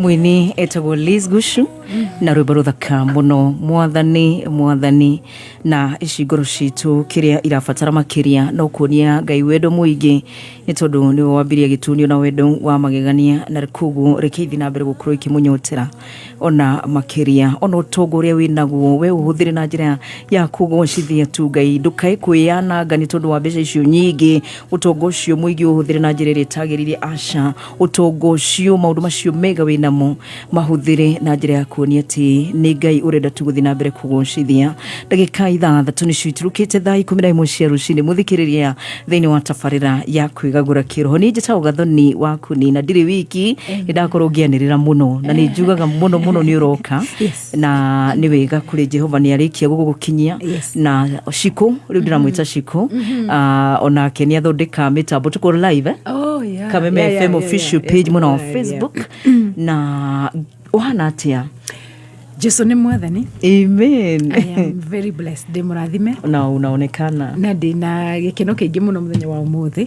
Mwini etagwo Liz Gushu na rwĩmbo rũthaka mũno, Mwathani Mwathani. Na ici ngoro citũ kĩrĩa irabatara makĩria no kuonia Ngai wendo mũingĩ, nĩ tondũ nĩwe wambirie gĩtunio na wendo wa magegania, na koguo reke ithiĩ na mbere gũkorwo ikĩmũnyotera ona makĩria. Ona ũtonga ũrĩa wĩ naguo we ũhũthĩre na njĩra ya kũgocithia tu Ngai, ndũkae kwĩyananga nĩ tondũ wa mbeca icio nyingĩ. Ũtonga ũcio mũingĩ ũhũthĩre na njĩra ĩrĩa ĩtagĩrĩire. Aca, ũtonga ũcio, maũndũ macio mega wĩ namo, mahũthĩre na njĩra ya kuonia atĩ nĩ Ngai ũrenda tu gũthiĩ na mbere kũgocithia. Ndagĩka 6 nĩcio iturũkĩte thaa 11 cia rũcinĩ, mũthikĩrĩria thĩinĩ wa tabarĩra ya kwĩgagũra kĩroho. Niĩ njĩtagwo Gathoni wa Kuni na ndirĩ wiki, nĩ ndakorwo ngĩanĩrĩra mũno na nĩ njugaga mũno mũno nĩ ũroka. Na nĩ wega kũrĩ Jehova nĩ arĩkia gũgũkinyia. Na Shiko, rĩu ndĩramwĩta Shiko. Ah, onake nĩ athondeka mĩtambo, tũkorwo live, eh? Oh, yeah. Kameme FM official page mwena wa Live, yeah. Facebook. Na ũhana atĩa? Jesu nĩ Mwathani. Amen. I am very blessed. Ndĩ mũrathime. Na unaonekana. Na ndĩ na gĩkeno kĩingĩ mũno mũthenya wa ũmũthĩ.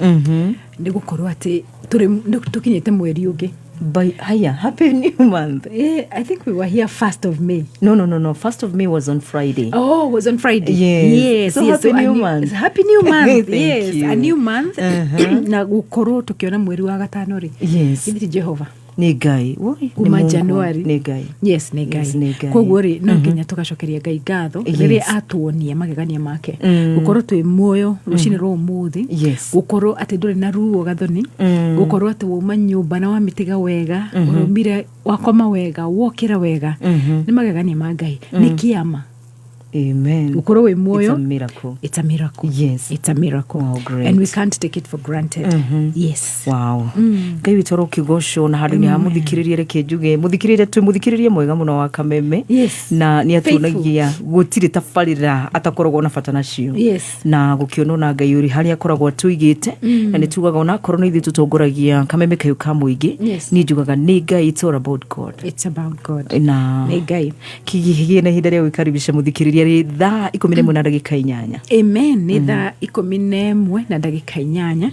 Nĩ gũkorwo atĩ tũrĩ nĩ tũkinyĩte mweri ũngĩ. By, haya, happy new month. I think we were here 1st of May. No, 1st of May was on Friday. Oh, was on Friday. Yes. Yes. So yes. happy a new month. Happy new month. Thank Yes, you. a new month. Na gũkorwo tũkĩona mweri wa gatano rĩ. Githĩ ti Jehova? Nĩ Ngai. Woi, nĩ Kuma Mungu. January. Nĩ Ngai. Yes, nĩ Ngai. Yes, nĩ Ngai. Koguo rĩ, no nginya tũgacokeria Ngai ngatho rĩrĩa atuonia magegania make, gũkorwo twĩ muoyo rũcinĩ rwa ũmũthĩ, gũkorwo atĩ ndũrĩ na ruo, Gathoni, gũkorwo atĩ wauma nyũmba na wamĩtiga wega, ũrũmire, wakoma wega, wokĩra wega, nĩ magegania ma Ngai, nĩ kĩama. Amen. Gũkorwo wĩ muoyo. It's a miracle. It's a miracle. It's a miracle. Wow, great. And we can't take it for granted. Yes. Wow. Ngai witũ arokĩgocwo. Na handũ-inĩ ha mũthikĩrĩria, reke njuge mũthikĩrĩria, twĩ mũthikĩrĩria mwega mũno wa Kameme. Na nĩ atuonagia gũtirĩ tabarĩra atakoragwo na bata nacio. Na gũkĩonwo na Ngai ũrĩ harĩa akoragwo atũigĩte, na nĩ tugaga onakorwo nĩ ithuĩ tũtongoragia Kameme kayũ ka mũingĩ, niĩ njugaga nĩ Ngai. It's all about God. It's about God. Na Nĩ Ngai. Kĩgĩe na ihinda rĩa gwĩkaribisha mũthikĩrĩria rĩ thaa 11 na ndagĩka 8. Amen. Nĩ thaa 11 na ndagĩka 8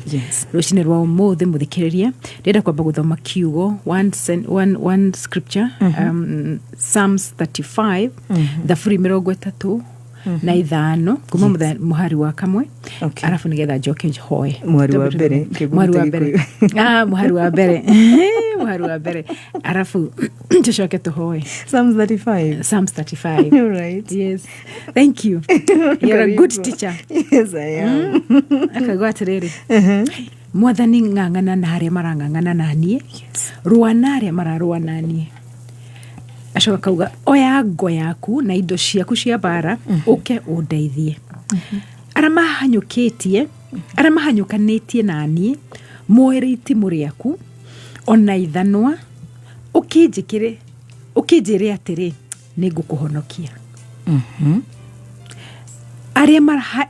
rũcinĩ rwa ũmũthĩ. Mũthikĩrĩria, ndĩrenda kwamba gũthoma kiugo, one scripture, Psalms 35, Thaburi 35 kuma mũhari wa kamwe, arabu nĩgetha njoke hoe. Mũhari wa mbere, Mũhari wa kĩgunyĩte. mbere. Ah, mũhari wa mbere, mũhari wa mbere, arabu tũcoke tũhoe. Psalms 35. Psalms 35. All right. Yes, thank you, you're a good Karibu. teacher. Yes, I am. Akauga atĩrĩrĩ, "Mwathani, ng'ang'ana na arĩa marang'ang'ana na niĩ, rũa na arĩa mararũa na niĩ." Acoka kauga, "Oya ngo yaku na indo ciaku cia mbara, ũke ũndeithie. Arĩa mahanyũkĩtie, arĩa mahanyũkanĩtie na niĩ, moere itimũ rĩaku ona ithanwa, ũkĩnjĩkĩre, ũkĩnjĩre atĩrĩ, nĩ ngũkũhonokia."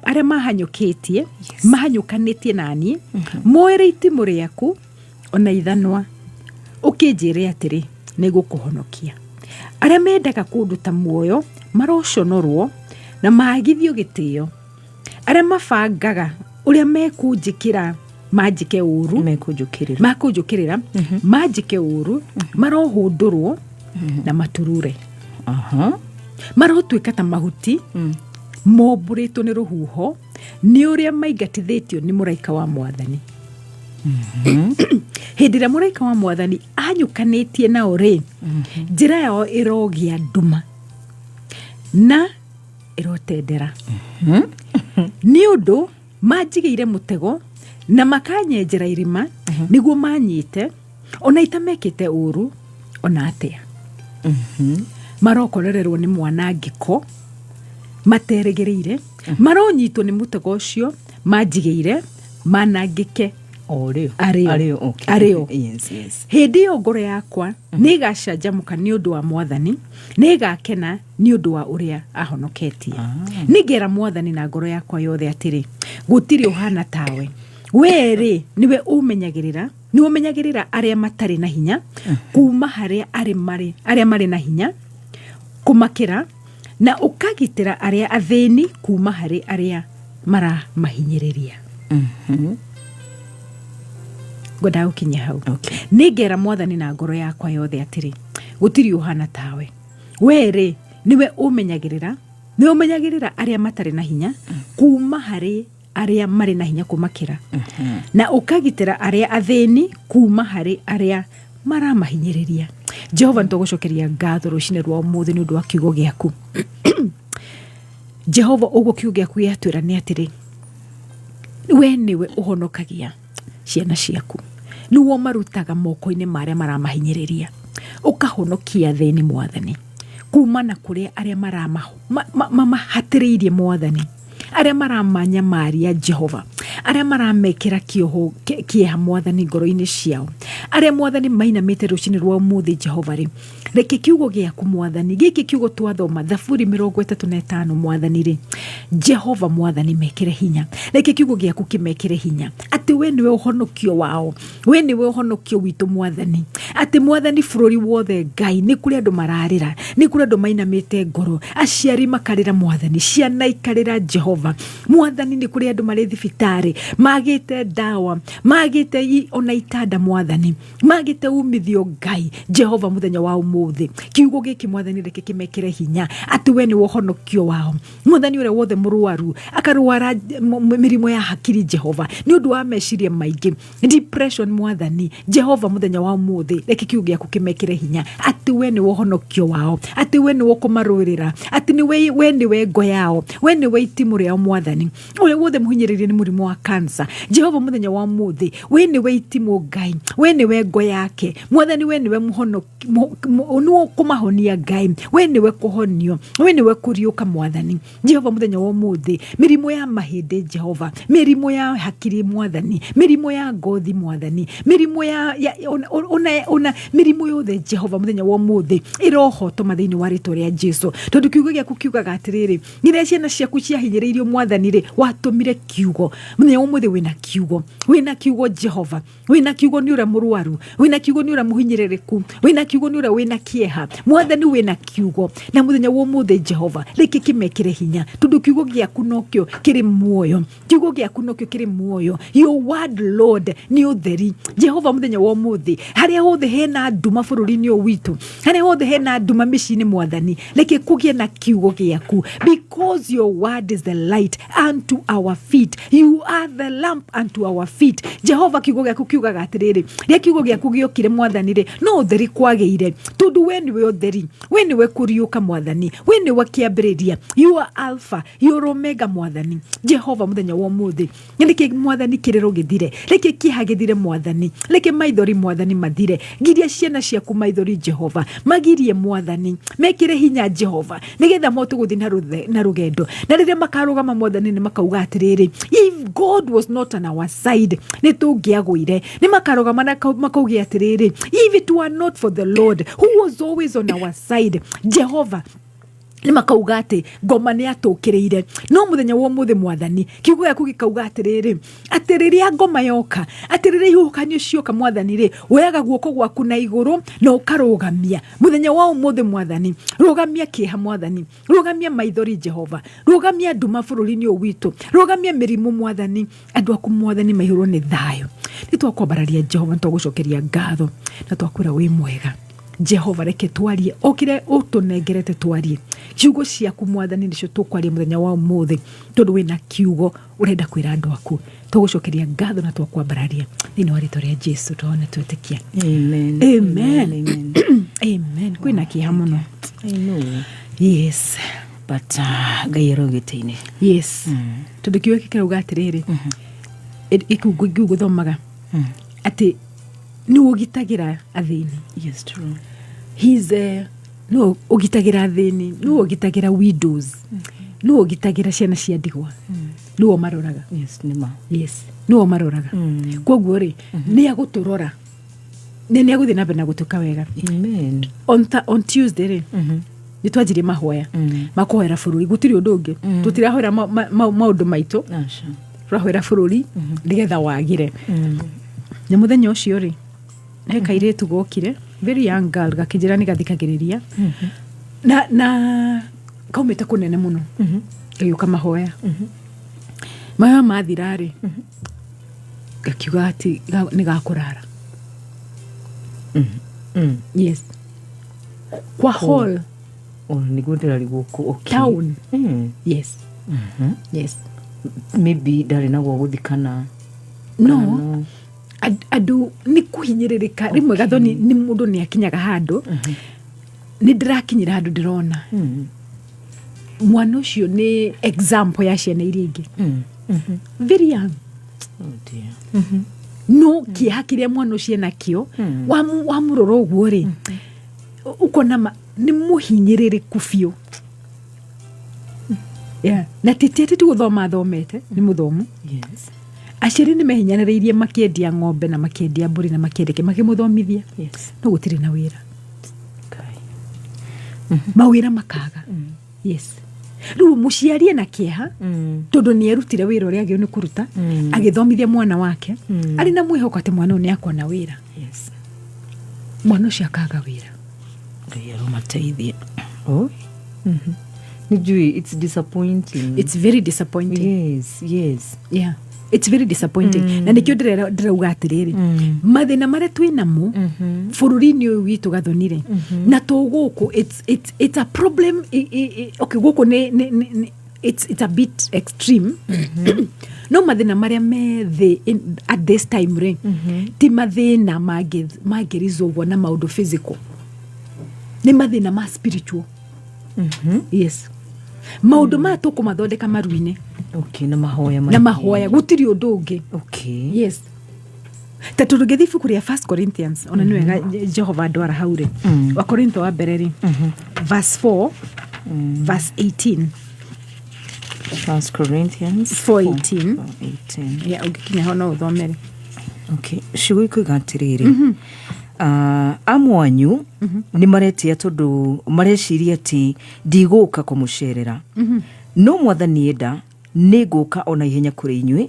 Arĩa mahanyũkĩtie, mahanyũkanĩtie na niĩ, moere itimũ rĩaku ona ithanwa, ũkĩnjĩre atĩrĩ, nĩ ngũkũhonokia. Arĩa mendaga kũnduta muoyo maroconorwo na magithio gĩtĩo, arĩa mabangaga ũrĩa mekũnjĩkĩra manjĩke ũru. Mekũnjũkĩrĩra. Makũnjũkĩrĩra manjĩke ũru marohũndũrwo na maturure. Marotuĩka ta mahuti mombũrĩtwo nĩ rũhuho, nĩ ũrĩa maingatithĩtio nĩ mũraika wa Mwathani. Hĩndĩ ĩrĩa mũraika wa Mwathani anyũkanĩtie nao rĩ, njĩra yao ĩrogĩa nduma na ĩrotendera, nĩ ũndũ manjigĩire mũtego na makanyenjera irima nĩguo manyite, ona itamekĩte ũru ona atĩa. Marokorererwo nĩ mwanangĩko materĩgĩrĩire, maronyitwo nĩ mũtego ũcio manjigĩire, manangĩke. O rĩo. Arĩo. Arĩo, okay. Arĩo. Yes. Hĩndĩ ĩyo ngoro yakwa nĩ ĩgacanjamũka nĩ ũndũ wa Mwathani, nĩ ĩgakena nĩ ũndũ wa ũrĩa ahonoketie. Nĩ ngera Mwathani na ngoro yakwa yothe atĩrĩ, gũtirĩ ũhana tawe. Wee rĩ, nĩwe ũmenyagĩrĩra, nĩwe ũmenyagĩrĩra arĩa matarĩ na hinya kuma harĩa arĩa marĩ na hinya kũmakĩra, na ũkagitĩra arĩa athĩni kuma harĩ arĩa maramahinyĩrĩria. Ngwendaga gũkinyia hau. Nĩ ngera Mwathani na ngoro yakwa yothe atĩrĩ, Gũtirĩ ũhana tawe. We rĩ, nĩwe ũmenyagĩrĩra, nĩwe ũmenyagĩrĩra arĩa matarĩ na hinya kuma harĩ arĩa marĩ na hinya kũmakĩra, na ũkagitĩra arĩa athĩni kuma harĩ arĩa maramahinyĩrĩria. Jehova, nĩ tũgũcokeria ngatho rũcinĩ rwa ũmũthĩ nĩ ũndũ wa kiugo gĩaku. Jehova, ũguo kiugo gĩaku gĩatwĩra nĩ atĩrĩ, we nĩwe ũhonokagia ciana ciaku, nĩwe ũmarutaga moko-inĩ ma arĩa maramahinyĩrĩria, ũkahonokia athĩni, Mwathani, kuma na kũrĩa arĩa maramahatĩrĩirie, Mwathani, arĩa maramanyamaria, Jehova, arĩa maramekĩra kĩoho kĩeha, Mwathani, ngoro-inĩ ciao, arĩa, Mwathani, mainamĩte rũcinĩ rwa ũmũthĩ. Jehova rĩ, reke kiugo gĩaku, Mwathani, gĩkĩ kiugo twathoma, Thaburi 35, Mwathani rĩ, Jehova Mwathani, mekĩre hinya. Reke kiugo gĩaku kĩmekĩre hinya atĩ we nĩwe ũhonokio wao, we nĩwe ũhonokio witũ, Mwathani. Atĩ, Mwathani, bũrũri wothe, Ngai, nĩ kũrĩ andũ mararĩra, nĩ kũrĩ andũ mainamĩte ngoro, aciari makarĩra, Mwathani, ciana ikarĩra. Jehova Mwathani, nĩ kũrĩ andũ marĩ thibitarĩ magĩte ndawa, magĩte ona itanda, Mwathani, magĩte umithio. Ngai Jehova, mũthenya wa ũmũthĩ, kiugo gĩkĩ, Mwathani, reke kĩmekĩre hinya atĩ we nĩwe ũhonokio wao. Mwathani, ũrĩa wothe mũrwaru, akarwara mĩrimũ ya hakiri, Jehova, nĩ ũndũ wa meciria maingĩ, depression, Mwathani Jehova, mũthenya wa ũmũthĩ, reke kiugo gĩaku kĩmekĩre hinya atĩ we nĩwe ũhonokio wao, atĩ we nĩwe ũkũmarũĩrĩra, atĩ nĩwe, we nĩwe ngo yao, we nĩwe itimũ rĩao. Mwathani, ũrĩa wothe mũhinyĩrĩrie nĩ mũrimũ wa cancer, Jehova, mũthenya wa ũmũthĩ, we nĩwe itimũ, Ngai, we nĩwe ngo yake. Mwathani, we nĩwe nĩwe ũkũmahonia. Ngai, we nĩwe kũhonio, we nĩwe kũriũka. Mwathani Jehova, mũthenya wa ũmũthĩ, mĩrimũ ya mahĩndĩ, Jehova, mĩrimũ ya hakiri, Mwathani, mĩrimũ ya ngothi, Mwathani, mĩrimũ ya ona mĩrimũ yothe, Jehova, mũthenya wa ũmũthĩ ĩrohotoma thĩinĩ wa rĩtwa rĩa Jesu, tondũ kiugo gĩaku kiugaga atĩrĩrĩ, rĩrĩa ciana ciaku ciahinyĩrĩirio, Mwathani rĩ, watũmire kiugo. Mũthenya wa ũmũthĩ wĩna kiugo, wĩna kiugo, Jehova, wĩna kiugo nĩ ũrĩa mũrwaru, wĩna kiugo nĩ ũrĩa mũhinyĩrĩrĩku, wĩna kiugo nĩ ũrĩa wĩna kĩeha. Mwathani, wĩna kiugo, na mũthenya wa ũmũthĩ, Jehova, reke kĩmekĩre hinya, tondũ kiugo gĩaku nokĩo kĩrĩ muoyo, kiugo gĩaku nokĩo kĩrĩ muoyo. Your word, Lord, nĩ ũtheri. Jehova, mũthenya wa ũmũthĩ, harĩa hothe hena nduma bũrũri-inĩ ũyũ witũ, harĩa hothe hena nduma mĩciĩ-inĩ, Mwathani, reke kũgĩe na kiugo gĩaku, because your word is the light unto our feet, you are the lamp unto our feet. Jehova, kiugo gĩaku kiugaga atĩrĩrĩ, rĩa kiugo gĩaku gĩokire, Mwathani rĩ, no ũtheri kwagĩire, tondũ we nĩwe ũtheri, we nĩwe kũriũka. Mwathani, we nĩwe kĩambĩrĩria, you are Alpha, you are Omega. Mwathani Jehova, mũthenya wa ũmũthĩ, reke, Mwathani, kĩrĩro gĩthire, reke kĩeha gĩthire, Mwathani, reke maithori, Mwathani, mathire. Giria ciana ciaku maithori, Jehova, magirie, Mwathani, mekĩre hinya, Jehova, nĩgetha mahote gũthiĩ na rũgendo, na rĩrĩa makarũgama, Mwathani, nĩ makauga atĩrĩrĩ, "If God was not on our side, nĩ tũngĩagũire." Nĩ makarũgama na makauge atĩrĩrĩ, "If it were not for the Lord who was always on our side." Jehova, nĩ makauga atĩ ngoma nĩ atũkĩrĩire. No mũthenya wa ũmũthĩ, Mwathani, kiugo gĩaku gĩkauga atĩrĩrĩ, atĩ rĩrĩa ngoma yoka, atĩ rĩrĩa ihuhũkanio cioka, Mwathani rĩ, woyaga guoko gwaku na igũrũ na ũkarũgamia. Mũthenya wa ũmũthĩ, Mwathani, rũgamia kĩeha, Mwathani, rũgamia maithori, Jehova, rũgamia nduma bũrũri-inĩ ũyũ witũ, rũgamia mĩrimũ, Mwathani. Andũ aku, Mwathani, maihũrwo nĩ thayũ. Nĩ twakwambararia, Jehova, nĩ twagũcokeria ngatho na twakwĩra wĩ mwega. Jehova, reke twarie o kĩrĩa ũtũnengerete twarie. Ciugo ciaku, Mwathani, nĩcio tũkwaria mũthenya wa ũmũthĩ, tondũ wĩna kiugo ũrenda kwĩra andũ aku. Tũgũcokeria ngatho na twakwambararia thĩinĩ wa rĩtwa rĩa Jesu twaona twetĩkia. Amen. Amen. Amen. Amen. Kwĩna kĩeha mũno. I know. Yes. But Ngai arĩ ũgitĩ-inĩ. Yes, tondũ kiugo gĩkĩ kĩrauga atĩrĩrĩ, gĩkĩ gũthomaga atĩ nĩ ũgitagĩra athĩni. Yes, true. He's nĩ ũgitagĩra athĩni, nĩ ũgitagĩra widows, nĩ ũgitagĩra ciana cia ndigwa, nĩwe ũmaroraga. Yes, nĩ ma. Yes, nĩwe ũmaroraga. Koguo rĩ, nĩ agũtũrora, nĩ agũthiĩ na mbere na gũtũka wega. Amen. On Tuesday rĩ, nĩ twanjirie mahoya makũhoera bũrũri. Gũtirĩ ũndũ ũngĩ, tũtirahoera maũndũ maitũ. Aca. Tũrahoera bũrũri nĩgetha wagĩre. Na mũthenya ũcio rĩ, he kairĩtu gokire, very young girl, gakĩnjĩra nĩ gathikagĩrĩria na kaumĩte kũnene mũno, gagĩũka mahoya. Mahoya mathira rĩ, gakiuga atĩ nĩ gakũrara. Yes. Kwa hall. Oh, nĩguo ndĩrarigwo okay. Town. Yes. Yes. Maybe ndarĩ na gwa gũthikana. No, andũ nĩ kũhinyĩrĩrĩka rĩmwe, Gathoni, nĩ mũndũ nĩ akinyaga handũ. Nĩ ndĩrakinyĩra handũ ndĩrona mwana ũcio nĩ example ya ciana iria ingĩ, very young. Oh dear. No kĩeha kĩrĩa mwana ũcio enakĩo, wamũrora ũguo rĩ, ũkona nĩ mũhinyĩrĩrĩku biũ. Yeah. Na titi atĩ ti gũthoma athomete, nĩ mũthomu. Aciari nĩ mehinyanĩrĩirie, makĩendia ng'ombe na makĩendia mbũri na makĩendia kĩ, makĩmũthomithia. No gũtirĩ na wĩra. Ngai. Mawĩra makaga. Yes, rĩu mũciari ena kĩeha tondũ nĩ erutire wĩra ũrĩa agĩrĩirwo nĩ kũruta, agĩthomithia mwana wake arĩ na mwĩhoko atĩ mwana ũyũ nĩ akona wĩra. Mwana ũcio akaga wĩra. Ngai aromateithia. Oh. Nĩ njũĩ it's disappointing. It's very disappointing. Yes. Yeah, it's very disappointing, na nĩkĩo ndĩrauga atĩrĩrĩ, mathĩna marĩa twĩ namo bũrũri-inĩ ũyũ witũ, Gathonire, na to gũkũ, it's a problem. Okay, gũkũ nĩ it's a bit extreme, no mathĩna marĩa me thĩ at this time rĩ, ti mathĩna mangĩresolvwo na maũndũ physical, nĩ mathĩna ma spiritual. Yes, maũndũ maya tũkũmathondeka maru-inĩ. Okay, na mahoya Na maingĩ. mahoya, gũtirĩ ũndũ ũngĩ. Yes, ta tũngĩthiĩ ibuku rĩa First Corinthians, ona nĩ wega Jehova ndwara hau rĩ, wa Korintho wa mbere rĩ, verse 4, verse 18. First Corinthians. 4:18. 4:18. Yeah, ũngĩkinya ho no ũthomere. Okay. Ciugo ikuiga atĩrĩrĩ, amwe anyu nĩ maretia tondũ mareciria atĩ ndigũka kũmũcerera, no Mwathani enda nĩ ngũka o na ihenya kũrĩ inyuĩ,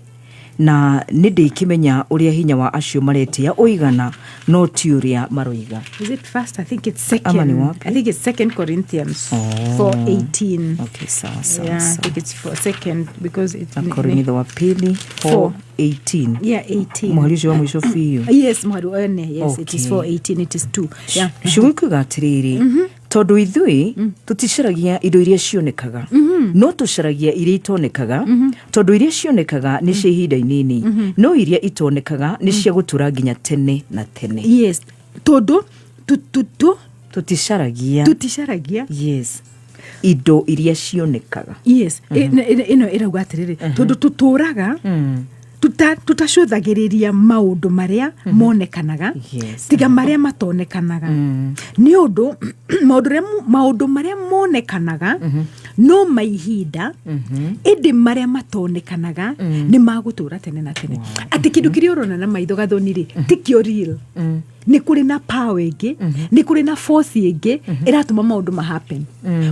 na nĩ ndĩkĩmenya ũrĩa hinya wa acio maretia ũigana, no ti ũrĩa maroiga. Is it first? I think it's second. Ama ni wapi? I think it's Second Corinthians Oh. 4:18. Okay, sawa sawa. Yeah, I Sawa. think it's for second because it's Wakorintho wa pili. Four. 4:18. Yeah, 18. Mũhari ũcio wa mũico biũ. Yes, mũhari one. Yes, it is 4:18. It is 2. Yeah. Ciugo ikuiga atĩrĩrĩ, tondũ ithuĩ tũticaragia indo iria cionekaga, no tũcaragia iria itonekaga, tondũ iria cionekaga nĩ cia ihinda inini, no iria itonekaga nĩ cia gũtũra nginya tene na tene. Yes. Tondũ tu tu tu Tũticaragia. Tuticaragia. Yes, indo iria cionekaga. Yes. Ĩno ĩrauga atĩrĩrĩ, tondũ tũtũraga tutacũthagĩrĩria maũndũ marĩa monekanaga, tiga marĩa matonekanaga, nĩ ũndũ maũndũ marĩa monekanaga no maihinda, ĩndĩ marĩa matonekanaga nĩ magũtũra tene na tene. Atĩ kĩndũ kĩrĩa ũrona na maitho, Gathoni, rĩ, tikĩo real. Nĩ kũrĩ na power ĩngĩ, nĩ kũrĩ na force ĩngĩ ĩratũma maũndũ ma happen.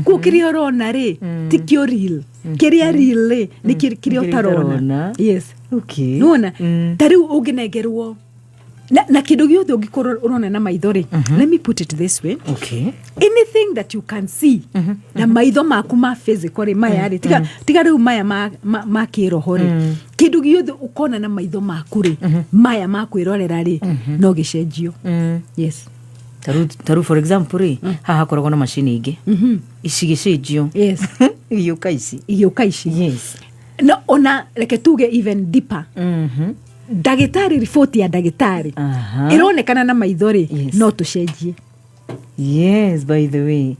Koguo kĩrĩa ũrona rĩ, tikĩo real. Kĩrĩa real rĩ, nĩ kĩrĩa Kĩrĩa ũtarona. ũtarona. Yes. Nĩwona ta rĩu ũngĩnengerwo na kĩndũ gĩothe ũngĩkorwo ũrona na maitho rĩ, let me put it this way, anything that you can see na maitho maku ma physical rĩ, maya rĩ, tiga rĩu maya ma kĩroho rĩ, kĩndũ gĩothe ũkona na maitho maku rĩ, maya ma kwĩrorera rĩ, no gĩcenjio. Yes. Taru for example rĩ, haha hakoragwo na macini ingĩ ici gĩcenjio. Igĩũka ici. Igĩũka ici. No ona reke tuge even deeper, ndagĩtarĩ, riboti ya ndagĩtarĩ ĩronekana na maitho rĩ, no tũcenjie. Yes, by the way.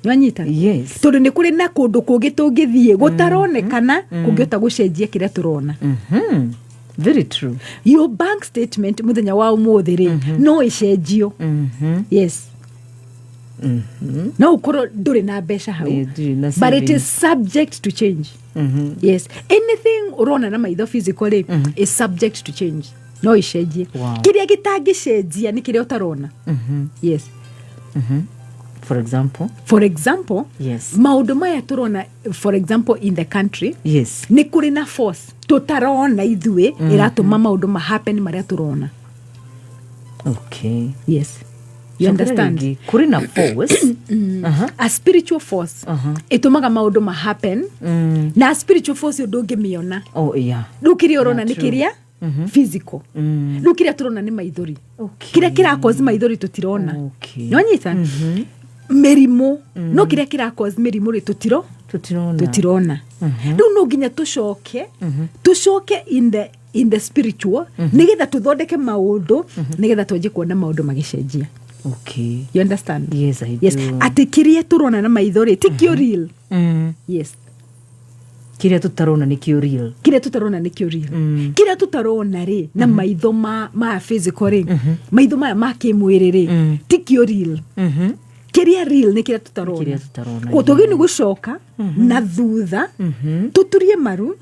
Nwanyita? Yes. Tondũ nĩ kũrĩ na kũndũ kũngĩ tũngĩthiĩ gũtaronekana kũngĩhota gũcenjia kĩrĩa tũrona. Very true. Your bank statement mũthenya wa ũmũthĩ rĩ, no ĩcenjio. Yes, no ũkorwo ndũrĩ na mbeca hau, Ĩ, ndũrĩ na but it savings. is subject to change. Yes, anything ũrona na maitho physical rĩ, is subject to change, no ĩcenjie. Kĩrĩa gĩtangĩcenjia nĩ kĩrĩa ũtarona. Yes. For example? For example, maũndũ maya tũrona, for example, in the country, nĩ kũrĩ na force tũtarona ithuĩ ĩratũma maũndũ ma happen marĩa tũrona. Yes, you understand? Rĩngĩ, kũrĩ na force. A spiritual force ĩtũmaga maũndũ ma happen, na spiritual force ũndũ ũngĩmĩona. Rĩu kĩrĩa ũrona nĩ kĩrĩa Physical. Rĩu kĩrĩa tũrona nĩ maithori. Kĩrĩa kĩra cause maithori tũtirona. Nĩwanyita? Mĩrimũ, no kĩrĩa kĩra cause mĩrimũ rĩ, tũtiro Tũtirona. Tũtirona. Rĩu no nginya tũcoke in the spiritual, nĩgetha tũthondeke maũndũ, nĩgetha twanjie kuona maũndũ magĩcenjia. You understand? Yes, I Yes. do. Atĩ kĩrĩa tũrona na maitho rĩ, ti kĩo real. Yes. Kĩrĩa tũtarona nĩkĩo real. Kĩrĩa tũtarona nĩkĩo real. Kĩrĩa tũtarona rĩ na maitho ma physical rĩ, maitho maya ma kĩmwĩrĩ rĩ, ti kĩo real. Kĩrĩa real nĩ kĩrĩa tũtarona. Kĩrĩa tũtarona. Koguo twagĩrĩirwo nĩ gũcoka na thutha, tũturie maru,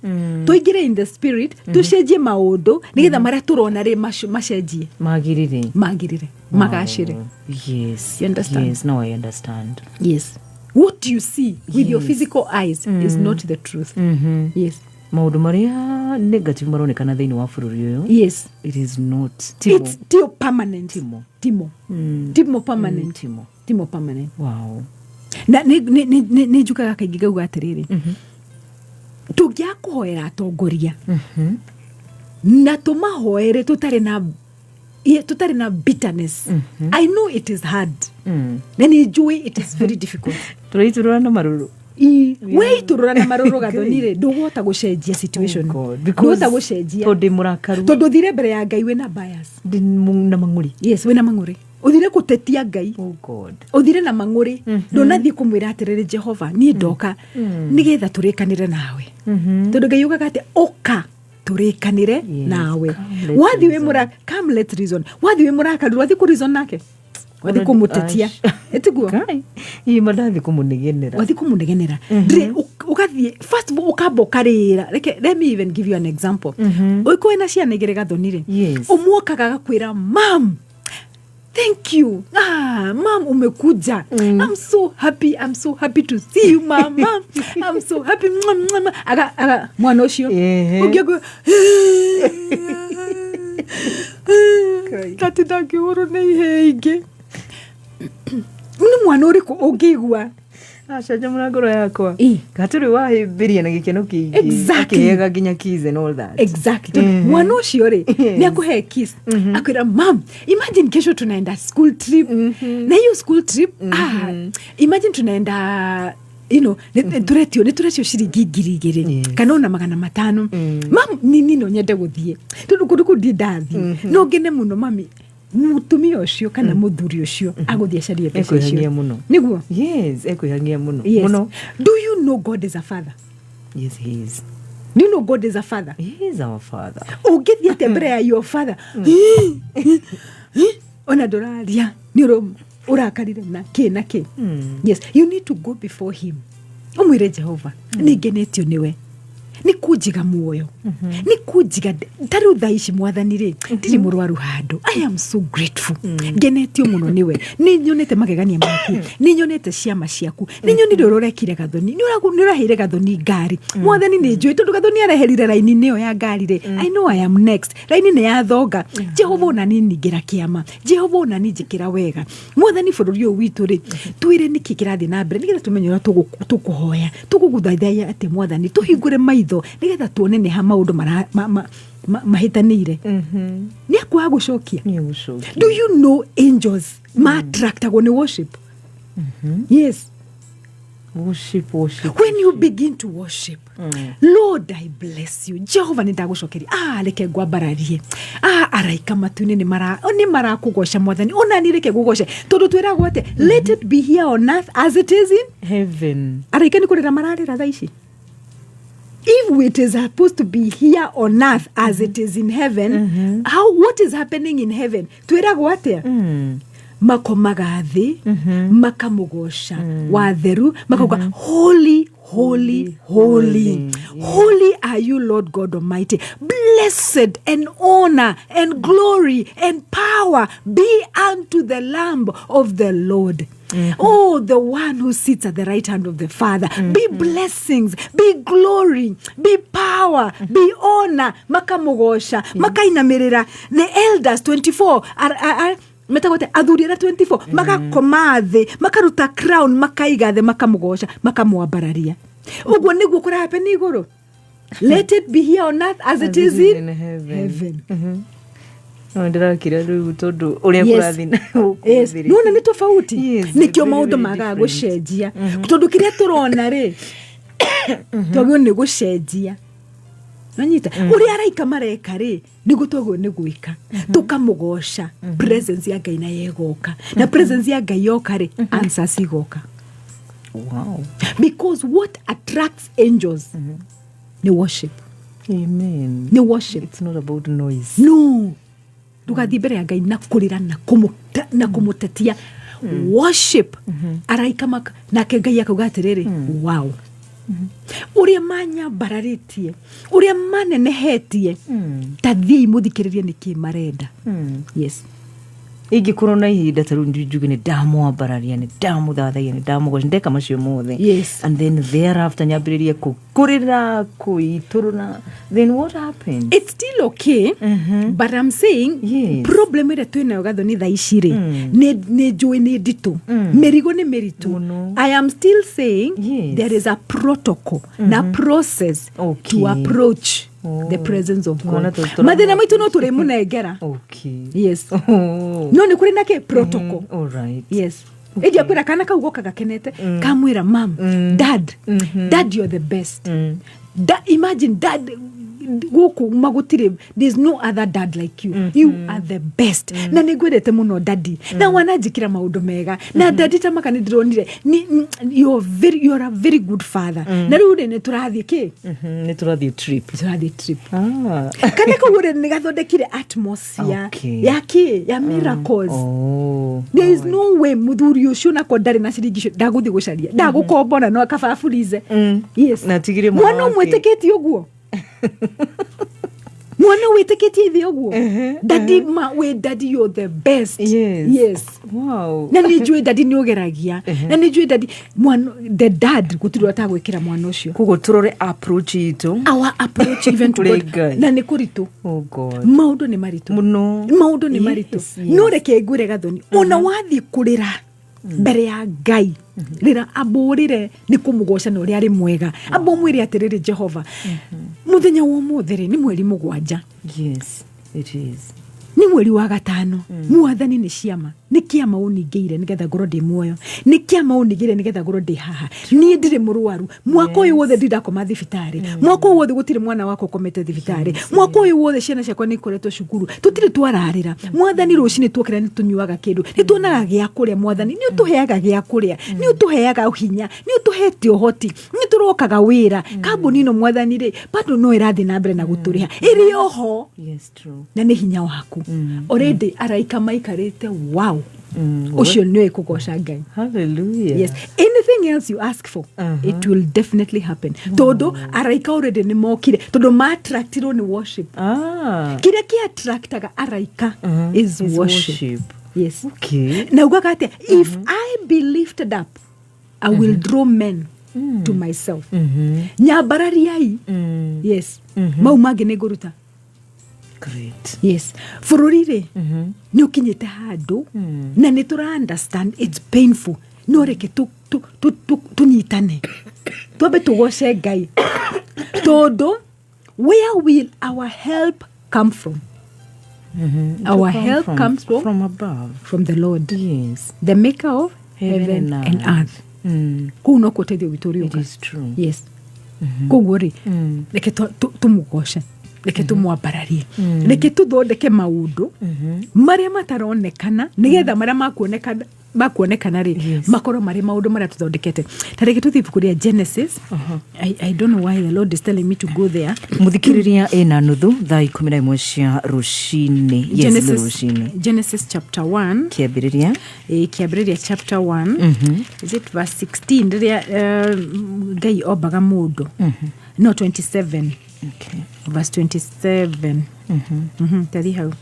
tũingĩre in the spirit, tũcenjie maũndũ, nĩgetha marĩa tũrona rĩ macenjie. Magĩrĩre. Magĩrĩre, magacĩre. Yes. You understand? Yes, now I understand. Yes, what you see with your physical eyes is not the truth. Yes. Maũndũ marĩa negative maronekana thĩinĩ wa bũrũri ũyũ, it is not timo. It's tio permanent. Timo. Timo, timo permanent. Timo. Timo permanent. Na nĩ njukaga kaingĩ ngauga atĩrĩrĩ, tũngĩaga kũhoera atongoria na tũmahoere tũtarĩ na bitterness. I know it is hard, na nĩ njũĩ it is very difficult. Tũraitũrũra na marũrũ. Weitũrũra na marũrũ, Gathoni rĩ, ndũgũhota gũcenjia situation. Oh God, Ndũgũhota gũcenjia. Tondũ ndĩ mũrakaru. Tondũ ũthire mbere ya Ngai wĩna bias. Ndĩ na mang'ũrĩ. Yes, wĩna mang'ũrĩ, ũthire gũtetia Ngai. Oh God. Ũthire na mang'ũrĩ, ndũnathiĩ kũmwĩra atĩrĩrĩ, "Jehova, niĩ ndoka nĩgetha tũrĩkanĩre nawe," tondũ Ngai ugaga atĩ ũka tũrĩkanĩre nawe. Come, let's Wathiĩ wĩ reason. mũra, come let's reason. Wathiĩ wĩ mũrakaru, wathiĩ kũ reason nake, wathiĩ kũmũtetia. Ĩtiguo? Kai, ĩ mandathi kũmũnegenera. Wathiĩ kũmũnegenera. Ndĩrĩ ũgathiĩ first of all ũkamba ũkarĩra. Reke, let me even give you an example. Ũĩko wĩna ciana igĩrĩ, Gathoni rĩ, ũmwe okaga agakwĩra, "Mam, thank you. Ah, mam, umekuja. I'm so happy. I'm so happy to see you, mama. I'm so happy. Mwah, mwah, mwah." Aga mwana ũcio ũngĩ akauga, "Tati, ndangĩhũrwo nĩ ihĩĩ ingĩ." Nĩ mwana ũrĩkũ ũngĩigua? Acanjamũra ngoro yakwa. Ĩ. Gatirĩ wahĩmbĩria na gĩkeno kĩingĩ. Exactly. Akĩheaga nginya keys and all that. Exactly. Tondũ mwana ũcio rĩ, nĩ akũhe kiss, akwĩra, "Mam, imagine kesho tunaenda school trip, na hiyo school trip, ah, imagine tunaenda nĩ tũretio ciringi 2,000 kana ona 500. Mam, nini no nyende gũthiĩ tondũ kũndũ kũu ndirĩ ndathiĩ, no ngene mũno, mami." Mũtumia ũcio kana mũthuri ũcio agũthiĩ acarie mbeca Ekwĩhangia icio. Mũno. Nĩguo. Yes, ekwĩhangia mũno. Yes. Mũno. Do you know God is a father? Yes, he is. Do you know God is a father? He is our father. Ũngĩthiĩ atĩa mbere ya your father ona ndũraria nĩ ũrakarire na kĩ na kĩ? Yes, you need to go before him, ũmwĩre, "Jehova, nĩ ngenetio nĩwe, nĩ kũnjiga muoyo, nĩ kũnjiga ta rĩu thaa ici, Mwathani rĩ, ndirĩ mũrwaru handũ. I am so grateful, ngenetio mũno nĩwe, nĩ nyonete magegania maku, nĩ nyonete ciama ciaku, nĩ nyonire ũrĩa ũrekire Gathoni, nĩ ũraheire Gathoni ngari. Mwathani, nĩ njũĩ tondũ Gathoni areherire raini-inĩ ĩyo ya ngari rĩ, I know I am next, raini nĩ ya thonga. Jehova, ona niĩ ningĩra kĩama. Jehova, ona niĩ njĩkĩra wega. Mwathani, bũrũri ũyũ witũ rĩ, twĩre nĩkĩ kĩrathiĩ na mbere, nĩgetha tũmenye ũrĩa tũkũhoya, tũgũgũthaithaia atĩ Mwathani tũhingũre maitho, nĩgetha tuone nĩ ha maũndũ mahĩtanĩire." Nĩ akwaga gũcokia. Nĩ egũcokia. Do you know angels ma-attractagwo nĩ worship? Yes. Worship, worship. When you begin to worship, "Lord, I bless you. Jehova, nĩ ndagũcokeria. Ah, reke ngwambararie. Ah, araika matu-inĩ nĩ marakũgoca, Mwathani, ona ni reke ngũgoce," tondũ twĩragwo atĩ let it be here on earth as it is in heaven. Araika nĩ kũrĩra mararĩra thaa ici. If it is supposed to be here on earth as it is in heaven, how, what is happening in heaven? Twĩragwo atĩa? Makomaga thĩ makamũgoca watheru, makauga, "Holy, holy, holy, holy are you, Lord God Almighty. Blessed and honor and glory and power be unto the Lamb of the Lord. Oh, the one who sits at the right hand of the Father. Be blessings, be glory, be power, be honor." Makamũgoca, makainamĩrĩra. The elders 24 are metagwo atĩa? Athuri arĩa 24 magakoma thĩ, makaruta crown, makaiga thĩ, makamũgoca, makamwambararia. Ũguo nĩguo kũrahappen igũrũ. Let it be here on earth as it is in heaven. Heaven. No ndĩrakira rĩu tondũ ũrĩa Yes. kũrathiĩ na gũkũ Yes. thĩ rĩ. Nĩwona nĩ tofauti. Yes, Nĩkĩo very, maũndũ very magaga different. gũcenjia, tondũ kĩrĩa tũrona rĩ, twagĩrĩirwo nĩ gũcenjia. Nanyita ũrĩa araika mareka rĩ, nĩguo twagĩrĩirwo nĩ gwĩka, tũkamũgoca. Presence ya Ngai nayo ĩgoka, na presence ya Ngai yoka rĩ, answers igoka. Because what attracts angels nĩ worship. Amen. Nĩ worship. It's not about noise. No, ndũgathiĩ mbere ya Ngai na kũrĩra na kũmũtetia. Worship, araika maka nake Ngai akauga atĩrĩrĩ, wow, ũrĩa manyambararĩtie, ũrĩa manenehetie, ta thiĩi mũthikĩrĩrie nĩkĩ marenda. Yes. Ingĩkorwo na ihinda ta rĩu njuge nĩ ndamwambararia, nĩ ndamũthathaia, nĩ ndamũgoca, ndeka macio mothe, and then thereafter nyambĩrĩrie kũrĩra, kũitũrũra, then what happens? It's still okay, but I'm saying problem ĩrĩa twĩnayo, Gathoni, thaa ici rĩ, nĩ njũĩ nĩ nditũ, mĩrigo nĩ mĩritũ. Mũno. I am still saying there is a protocol na process to approach the presence of Tuona God. Mathĩna maitũ no tũrĩmũnengera. Yes. No nĩ kũrĩ na kĩ protocol. All right. Yes. Ĩndĩ akwĩra kana kau goka gakenete, kamwĩra, "Mam, dad, dad, you're the best." Imagine dad gũkũ magũtirĩ, there's no other dad like you, you are the best, na nĩ ngwendete mũno daddy, na wananjĩkĩra maũndũ mega na daddy ta maka nĩ ndĩronire you're a very good father, na rĩu rĩ, nĩ tũrathiĩ kĩ? Nĩ tũrathiĩ trip. Tũrathiĩ trip. Ah. Kana kau rĩ, nĩ gathondekire atmosphere ya kĩ, ya miracles. There is no way muthuri ũcio nako ndarĩ na ciringi icio, ndagũthiĩ gũcaria, ndagũkombora, no akababurize. Yes. Na atigire mwana mwana wake. ũmwĩtĩkĩtie ũguo, mwana wĩtĩkĩtie ithe ũguo, "Daddy, ma we daddy, you're the best." Yes. Na nĩ njũĩ daddy nĩ ũgeragia, na nĩ njũĩ daddy, mwana, the dad gũtirĩ ũtagwĩkĩra mwana ũcio. Koguo tũrore approach itũ Our approach even to kũrĩ God. Ngai. Na nĩ kũritũ. Oh God. Maũndũ nĩ maritũ. Mũno. Maũndũ nĩ maritũ. No reke ngwĩre, Gathoni, ona wathiĩ kũrĩra mbere ya Ngai rĩra, ambũrĩre nĩ kũmũgoca na ũrĩa arĩ mwega, amba ũmwĩre atĩrĩrĩ, "Jehova, mũthenya wa ũmũthĩ rĩ, nĩ mweri 7." Yes, it is. Nĩ mweri wa 5, Mwathani, nĩ ciama, nĩ kĩama ũningĩire nĩgetha ngorwo ndĩ muoyo, nĩ kĩama ũningĩire nĩgetha ngorwo ndĩ haha. Niĩ ndirĩ mũrwaru mwaka ũyũ wothe, ndindakoma thibitarĩ mwaka ũyũ wothe, gũtirĩ mwana wakwa ũkomete thibitarĩ mwaka ũyũ wothe, ciana ciakwa nĩ ikoretwo cukuru, tũtirĩ twararĩra. Mwathani, rũcinĩ tuokĩra nĩ tũnyuaga kĩndũ, nĩ tuonaga gĩa kũrĩa. Mwathani, nĩ ũtũheaga gĩa kũrĩa, nĩ ũtũheaga hinya, nĩ ũtũhete ũhoti, nĩ tũrokaga wĩra. Kambuni ĩno, Mwathani, rĩ, bado no ĩrathiĩ na mbere na gũtũrĩha, ĩrĩ oho. Yes, true. Na nĩ hinya waku. Already araika maikarĩte, wow, ũcio nĩwe kũgoca Ngai. Hallelujah. Yes, anything else you ask for, it will definitely happen, tondũ araika already nĩ mokire, tondũ maattractirwo nĩ worship. Kĩrĩa kĩattractaga araika is Is worship. Worship. Yes. Na ugaga atĩa? "If I be lifted up, I will draw men to myself." Nyambarariai. Yes, mau mangĩ nĩ ngũruta. Great. Yes, bũrũri rĩ, nĩ ũkinyĩte handũ na nĩ tũra understand it's painful, no reke tũnyitane, twambe tũgoce Ngai, tondũ where will our help come from? It Our will come help comes from from above. From the Lord, the maker of heaven heaven and and earth. Kũu no ũteithio witũ It ũrĩũka. is true. Yes, koguo rĩ, reke tũmũgoce, reke tũmwambararie, reke tũthondeke maũndũ marĩa mataronekana, nĩgetha marĩa makuonekana rĩ, makorwo marĩ maũndũ marĩa tũthondekete. Ta reke tũthiĩ ibuku rĩa Genesis. I don't know why the Lord is telling me to go there. Mũthikĩrĩria, ĩna nuthu thaa 11 cia rũcinĩ. Yes, nĩ Genesis, rũcinĩ. Genesis chapter 1. Kĩambĩrĩria. Kĩambĩrĩria chapter 1, is it verse 16, rĩrĩa Ngai ombaga mũndũ? No, 27. Verse 27. Tathi hau.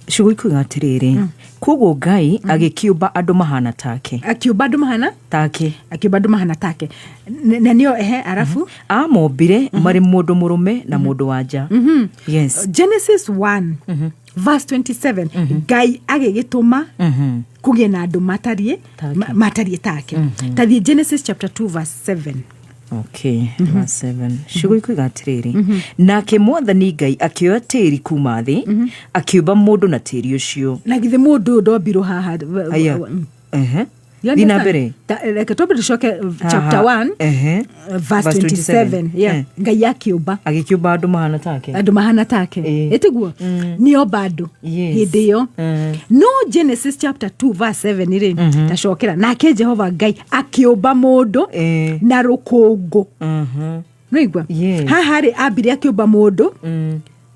Ciugo ikuga atĩrĩrĩ, koguo Ngai agĩkĩũmba andũ mahana take. Akiũmba andũ mahana take. Akiũmba andũ mahana take. Na nĩo ehe, arabu Amombire marĩ mũndũ mũrũme na mũndũ wa nja. Yes. Genesis 1 verse 27, Ngai agĩgĩtũma kũgĩe na andũ matariĩ Take. Matariĩ take. Tathiĩ Genesis chapter 2 verse 7. Okay, verse 7. Ciugo ikuiga atĩrĩrĩ, nake Mwathani Ngai akĩoya tĩri kuma thĩ, akĩũmba mũndũ na tĩri ũcio. Na githĩ mũndũ ũyũ ndombirwo haha? Aya. Ehe. You Thiĩ na understand? mbere. Reke twambe tũcoke chapter 1, verse 27. Yeah. Ngai akĩũmba. Agĩkĩũmba andũ mahana take. Andũ mahana take. Ĩtiguo nĩomba andũ hĩndĩ ĩyo. No Genesis chapter 2 verse 7 rĩ, tacokera, nake Jehova Ngai akĩũmba mũndũ na rũkũngũ. Nĩigua? Yes. Haha rĩ, ambire akĩũmba mũndũ,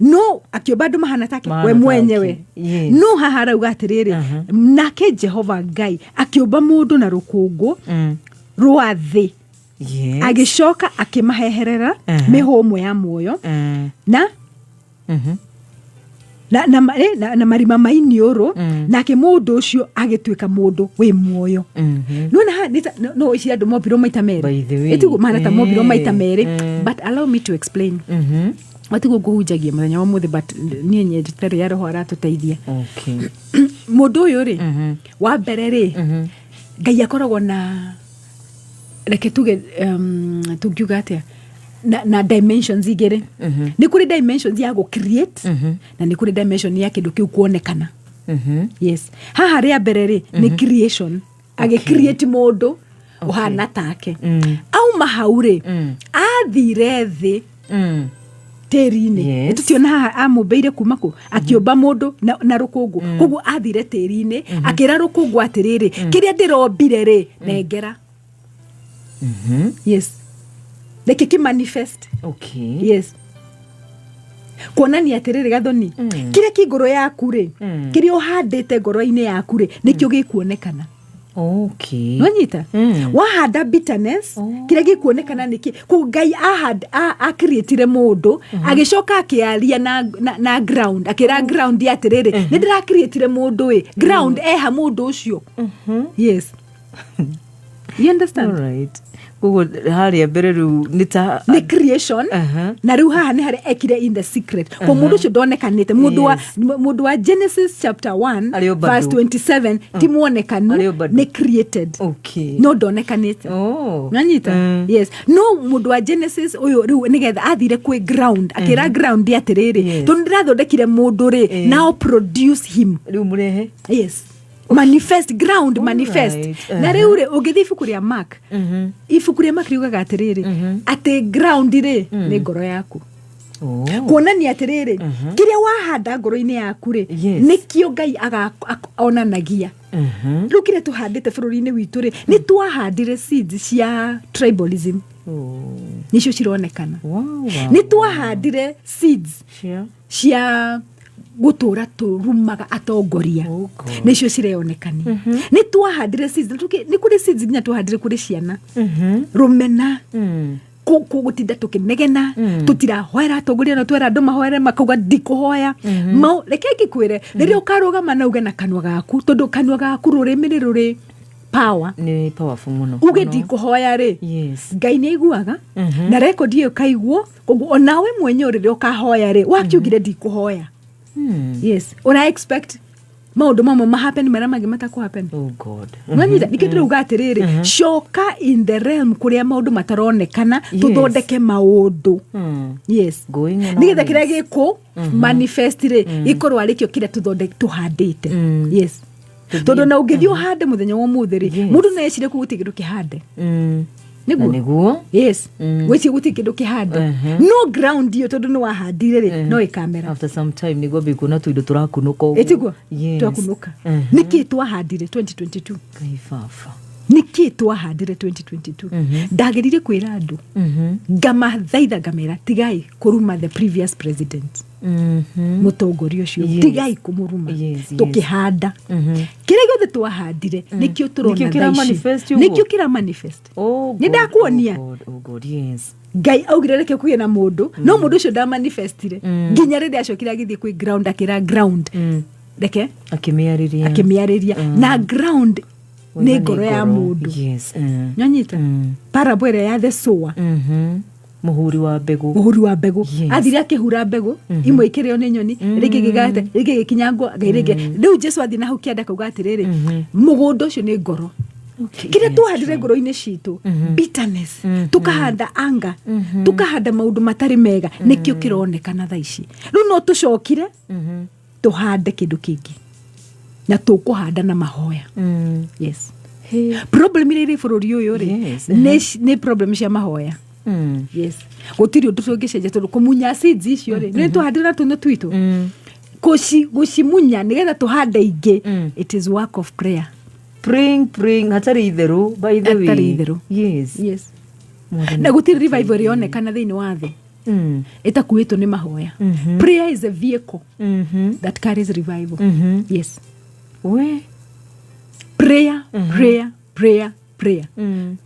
no akĩũmba andũ mahana take Mahana we mwenyewe. take. Yes. No haha arauga atĩrĩrĩ, nake Jehova Ngai akĩũmba mũndũ na rũkũngũ rwa thĩ, agĩcoka akĩmaheherera mĩhũmũ ya muoyo na na marima ma iniũrũ, nake mũndũ ũcio agĩtuĩka mũndũ wĩ muoyo. Nona haha no ici andũ mombirwo maita merĩ. By the way. Ĩtiguo mahana ta mombirwo maita merĩ. But allow me to explain. Matiguo ngũhunjagia mũthenya wa ũmũthĩ, but niĩ nyendete rĩrĩa Roho aratũteithia. Mũndũ ũyũ rĩ, wa mbere rĩ, Ngai akoragwo na, reke tuge, tungiuga atĩa, na dimensions igĩrĩ. Nĩ kũrĩ dimensions ya gũ create na nĩ kũrĩ dimension ya kĩndũ kĩu kuonekana. Yes, haha rĩa mbere rĩ, nĩ creation, agĩ create mũndũ ũhana take. Auma hau rĩ, athire thĩ tĩri-inĩ. Tũtiona haha amũmbĩire kuma kũ? Akĩũmba mũndũ na rũkũngũ, koguo athire tĩri-inĩ, akĩra rũkũngũ atĩrĩrĩ, kĩrĩa ndĩrombire rĩ, nengera. Yes, reke kĩ manifest. Yes, kuonania atĩrĩrĩ, Gathoni, kĩrĩa kĩ ngoro yaku rĩ, kĩrĩa ũhandĩte ngoro-inĩ yaku rĩ, nĩkĩo gĩkuonekana. Nwanyita? Wahanda bitterness, kĩrĩa gĩkuonekana nĩkĩ? Koguo Ngai acreatire mũndũ, agĩcoka akĩaria na ground, akĩra ground atĩrĩrĩ, nĩ ndĩracreatire mũndũ ĩ, ground eha mũndũ ũcio. Yes, you understand? Alright. Koguo harĩa mbere rĩu nĩ ta Nĩ creation. Na rĩu haha nĩ harĩa ekire in the secret, ko mũndũ ũcio ndonekanĩte, mũndũ wa mũndũ wa Genesis chapter 1 Arĩ o bado. verse 27 ti muonekanu. Arĩ o bado. Nĩ created, no ndonekanĩte. Nanyita? Yes, no mũndũ wa Genesis ũyũ rĩu nĩgetha athire kwĩ ground, akĩra ground atĩrĩrĩ, tondũ ndĩrathondekire mũndũ rĩ, now produce him. Rĩu mũrehe. Yes, manifest, ground manifest. Na rĩu rĩ, ũngĩthiĩ ibuku rĩa Mark, ibuku rĩa Mark riugaga atĩrĩrĩ, atĩ ground rĩ, nĩ ngoro yaku. Kuonania atĩrĩrĩ, kĩrĩa wahanda ngoro-inĩ yaku rĩ, nĩkĩo Ngai onanagia. Rĩu kĩrĩa tũhandĩte bũrũri-inĩ witũ rĩ, nĩ twahandire seeds cia tribalism, nĩcio cironekana. Nĩ twahandire seeds Cia? Cia gũtũra tũrumaga atongoria. Oh God. Nĩcio cireonekania. Nĩ twahandire seeds, nĩ kũrĩ seeds nginya twahandire kũrĩ ciana, rũmena, gũtinda tũkĩnegena, tũtirahoera atongoria, no twera andũ mahoere, makauga ndikũhoya. Mau reke ngĩkwĩre, rĩrĩa ũkarũgama na uge na kanua gaku, tondũ kanua gaku, rũrĩmĩ nĩ rũrĩ power. Nĩ powerful mũno. Uge Mũno. ndikũhoya rĩ, Ngai nĩ aiguaga na rekondi ĩyo ĩkaiguo. Koguo onawe mwenyewe rĩrĩa ũkahoya rĩ, wakiugire ndikũhoya, yes, ũra expect maũndũ mamwe mahappen, marĩa mangĩ matakũhappen. Oh God. Nwanyita? Nikĩo ndĩrauga atĩrĩrĩ, coka in the realm kũrĩa maũndũ mataronekana, tũthondeke maũndũ. Yes. Going on Nĩgetha our kĩrĩa gĩkũ manifest rĩ, gĩkorwo arĩ kĩo kĩrĩa tũthonde tũhandĩte. Yes, tondũ na ũngĩthiĩ ũhande mũthenya wa ũmũthĩ rĩ, mũndũ no ecirie kũu gũtirĩ kĩndũ kĩhande. Na Nĩguo. Nĩguo. Yes, gwĩciria gũtirĩ kĩndũ kĩhande, no ground ĩyo, tondũ nĩ wahandire rĩ, no ĩkamera. After some time nĩguo mbikuona tũindo tũrakunũka ũguo. Ĩtiguo? Twakunũka. Nĩkĩ twahandire 2022? Ngai baba. Nĩkĩ twahandire 2022? Ndagĩrire kwĩra andũ, ngamathaitha, ngamera tigai kũruma the previous president, mũtongoria ũcio. Tigai kũmũruma. Tũkĩhanda kĩrĩa gĩothe twahandire, nĩkĩo tũrona Nĩkĩo thaa ici. kĩra-manifest ũguo? Nĩkĩo kĩra manifest. Oh Nĩ God, ndakuonia. Oh God, oh God, yes. Ngai augire reke kũgĩe na mũndũ, no mũndũ ũcio ndamanifestire nginya rĩrĩa acokire agĩthiĩ kwĩ ground, akĩra ground reke. Akĩmĩarĩria. Akĩmĩarĩria, na ground Waiga nĩ ngoro ya mũndũ. Nyanyita? Parable ĩrĩa ya the sower. Mũhuri wa mbegũ. Mũhuri wa mbegũ. Athire akĩhura mbegũ, imwe ikĩrĩo nĩ nyoni, rĩngĩ gĩgate, rĩngĩ gĩkinyangwo ngai, rĩngĩ rĩu Jesu athiĩ na hau kĩanda akauga atĩrĩrĩ, mũgũnda ũcio nĩ ngoro. Okay, Kĩrĩa yes, twahandire ngoro-inĩ citũ, bitterness, tukahanda anga, tukahanda maũndũ matarĩ mega, nĩkĩo kĩronekana thaa ici. Rĩu no tũcokire tũhande kĩndũ kĩngĩ, na tũkũhanda na mahoya. Yes. Hey. Problem iria irĩ bũrũri ũyũ rĩ, nĩ problem cia mahoya. Yes, gũtirĩ ũndũ tũngĩcenjia, tondũ kũmunya seeds icio rĩ, nĩ tũhandire na tũnua twitũ. Gũcimunya nĩgetha tũhande ingĩ, it is work of prayer. Praying, praying, hatarĩ itherũ, by the way. Hatarĩ itherũ. Yes. Mwathani. Na gũtirĩ revival ĩronekana thĩinĩ wa thĩ ĩtakuĩtwo nĩ mahoya. Prayer is a vehicle that carries revival. Yes. We. Prayer, prayer, prayer, prayer.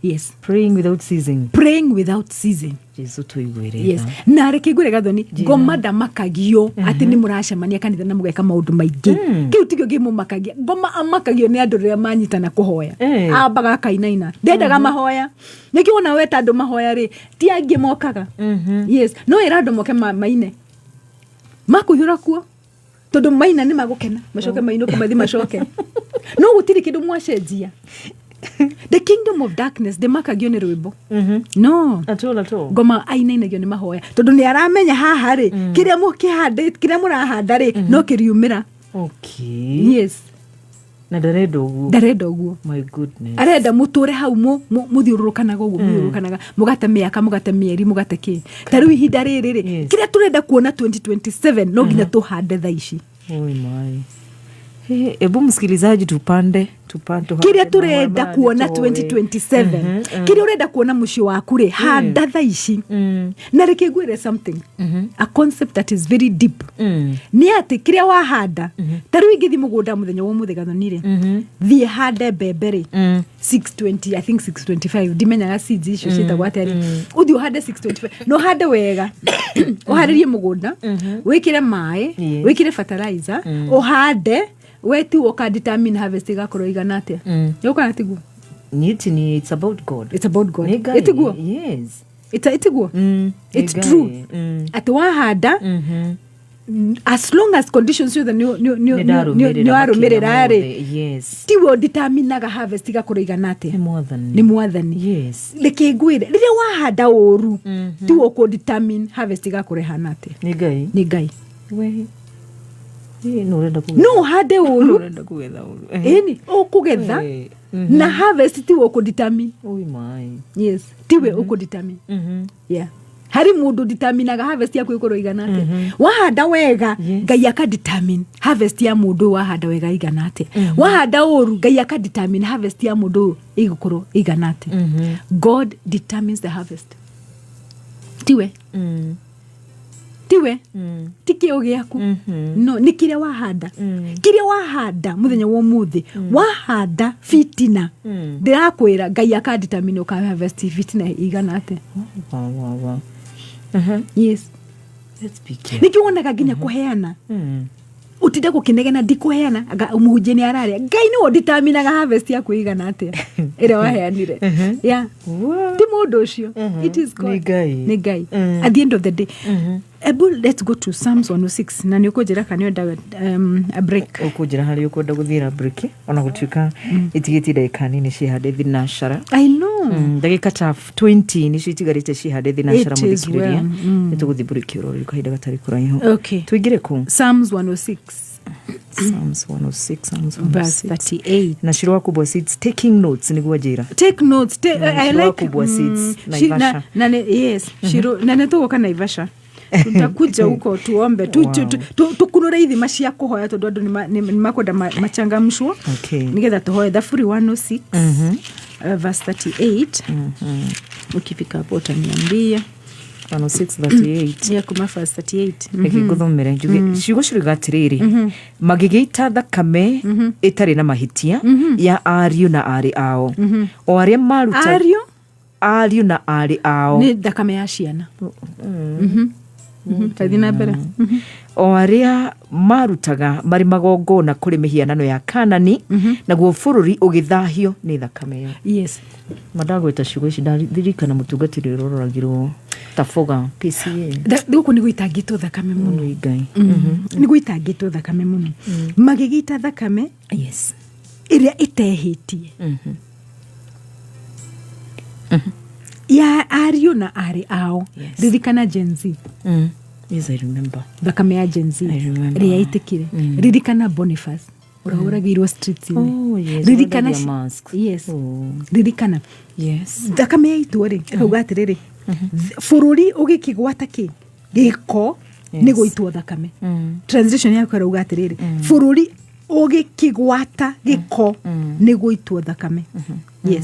Yes. Praying without ceasing. Praying without ceasing. Jesu, tũiguĩre. Yes, na reke ngwĩre, Gathoni, ngoma ndamakagio atĩ nĩ mũracemania kanitha na mũgeka maũndũ maingĩ. Kĩu tikĩo kĩmũmakagia. Ngoma amakagio nĩ andũ rĩrĩa manyitana kũhoya. Ambaga akainaina, ndendaga mahoya. Nĩkĩo wona weta andũ mahoya rĩ, ti angĩ mokaga. Yes, no ĩra andũ moke maine, makũihũra kuo, tondũ maina nĩ magũkena, macoke mainũke, mathi macoke, no gũtirĩ kĩndũ mwacenjia. The kingdom of darkness ndĩmakagio nĩ rwĩmbo, no. At all, at all. Ngoma ainainagio nĩ mahoya, tondũ nĩ aramenya haha rĩ, kĩrĩa mũkĩhande, kĩrĩa mũrahanda rĩ, no kĩriumĩra. Yes. Na ndarenda ũguo. Ndarenda ũguo. My goodness. Arenda mũtũre hau mũthiũrũrũkanaga ũguo, mũthiũrũrũkanaga, mũgate mĩaka, mũgate mĩeri, mũgate kĩ. Ta rĩu ihinda rĩrĩ rĩ, kĩrĩa tũrenda kuona 2027, no nginya tũhande thaa ici. Oi my. Hey, ebu msikilizaji, tupande, tupande. Kĩrĩa tũrenda kuona 2027, kĩrĩa ũrenda kuona mũciĩ waku rĩ, handa thaa ici. Na reke ngwĩre something, a concept that is very deep, nĩ atĩ kĩrĩa wahanda, ta rĩu ingĩthiĩ mũgũnda mũthenya wa ũmũthĩ, Gathoni rĩ, thiĩ hande mbembe rĩ, 620, I think 625, ndimenyaga seeds icio ciĩtagwo atĩa rĩ, ũthiĩ ũhande 625, na ũhande wega, ũharĩrie mũgũnda, wĩkĩre maĩ, wĩkĩre fertilizer, ũhande, we tiwe ũka determine harvest ĩgakorwo igana atĩa. Nĩũkana tiguo? Nyiti ni it's about God. It's about God. Nĩ Ngai. Ĩtiguo? Yes. Ĩtiguo? Nĩ It's Ngai. true atĩ wahanda, as long as conditions ciothe Nĩ ndarũmĩrĩra. nĩ warũmĩrĩra rĩ, makinya mothe. Yes. tiwe ũdeterminaga harvest igakorwo igana atĩa. Nĩ Mwathani. Nĩ Mwathani. Reke ngwĩre, rĩrĩa wahanda ũru, tiwe ũkũ determine harvest igakorwo ĩhana atĩa. Nĩ Ngai. Nĩ Ngai. We. Ĩ, nĩ ũrenda kũgetha. No ũhande ũru. Ũrenda kũgetha ũru. Ĩni ũkũgetha, na harvest tiwe ũkũ determine. Oi my. Yes, tiwe ũkũ determine. Yeah, harĩ mũndũ determinaga harvest yaku ĩkorwo igana atĩa. Wahanda wega, Ngai aka determine harvest ya mũndũ ũyũ wahanda wega igana atĩa. Wahanda ũru, Ngai aka determine harvest ya mũndũ ũyũ ĩgũkorwo igana atĩa. God determines the harvest, tiwe. Tiwe, ti kĩo gĩaku, no nĩ kĩrĩa wahanda. Kĩrĩa wahanda mũthenya wa ũmũthĩ, wahanda fitina, ndĩrakwĩra Ngai aka determine ũka harvest fitina igana atĩa. Wa. Yes. Let's be careful. Nĩkĩo wonaga nginya kũheana, ũtinde gũkĩnegena, ndikũheana, anga mũhunjia nĩ araria. Ngai nĩwe ũdeterminaga harvest yaku ĩigana atĩa ĩrĩa waheanire, yeah. What? Ti mũndũ ũcio. It is God. Nĩ Ngai. Nĩ Ngai. At the end of the day, ebu let's go to Psalms 106, na nĩ ũkũnjĩra kana nĩ ũndaga a break. Ũkũnjĩra harĩa ũkwenda gũthiĩra break, ona gũtuĩka ĩtigĩtie ndagĩka nini cihande thinacara. I know. Ndagĩka ta 20 nĩcio itigarĩte cihande thinacara. It is Mũthikĩrĩria, well. Nĩ tũgũthiĩ break ĩro rĩu kahinda gatarĩ kũraihu. Tũingĩre kũ? Psalms 106. Psalms 106, Psalms Verse 106. 38. Na Shiro wa Kubwa Seeds, taking notes nĩguo njĩra. Take notes. I Shiro wa like Kubwa Seeds, na, Naivasha. na, yes, Shiro, na nĩ tũgũka Naivasha, tutakuja huko tuombe, tukunũre ithima cia kũhoya, tondũ andũ nĩ makwenda machangamshwo. Nĩgetha tũhoe Thaburi 106, verse 38. Ukifika hapo utaniambia. 106:38. Ya, kuma verse 38. Reke ngũthomere njuge ciugo ciroiga atĩrĩrĩ, magĩgĩita thakame ĩtarĩ na mahĩtia ya ariũ na aarĩ ao, o arĩa maruta Ariũ. Ariũ na aarĩ ao. Nĩ thakame ya ciana. Tathiĩ na mbere. O arĩa marutaga marĩ magongona kũrĩ mĩhianano ya Kanani, naguo bũrũri ũgĩthahio nĩ thakame ĩyo. Mandagweta ciugo ici, ndaririkana mũtungatĩri ũrĩa ũroragirwo Taboga PCA. Gũkũ nĩ gũitangĩtwo thakame mũno. Oi Ngai. Nĩ gũitangĩtwo thakame mũno, magĩgĩita thakame ĩrĩa ĩtehĩtie. Ya ariũ na arĩ ao. Yes. Ririkana Gen Z. Yes, I remember. Thakame ya Gen Z I remember. ĩrĩa yaitĩkire. Ririkana Boniface ũrĩa ũragĩirwo streets-inĩ. Oh, yes, Ririkana wendagia mask. Yes. Oh. Ririkana Yes. thakame yaitwo rĩ, ĩkauga atĩrĩrĩ, bũrũri ũgĩkĩgwata kĩ gĩko Yes. nĩ gũitwo thakame. Translation yakwa ĩrauga atĩrĩrĩ, bũrũri ũgĩkĩgwata gĩko nĩ gũitwo thakame. Yes,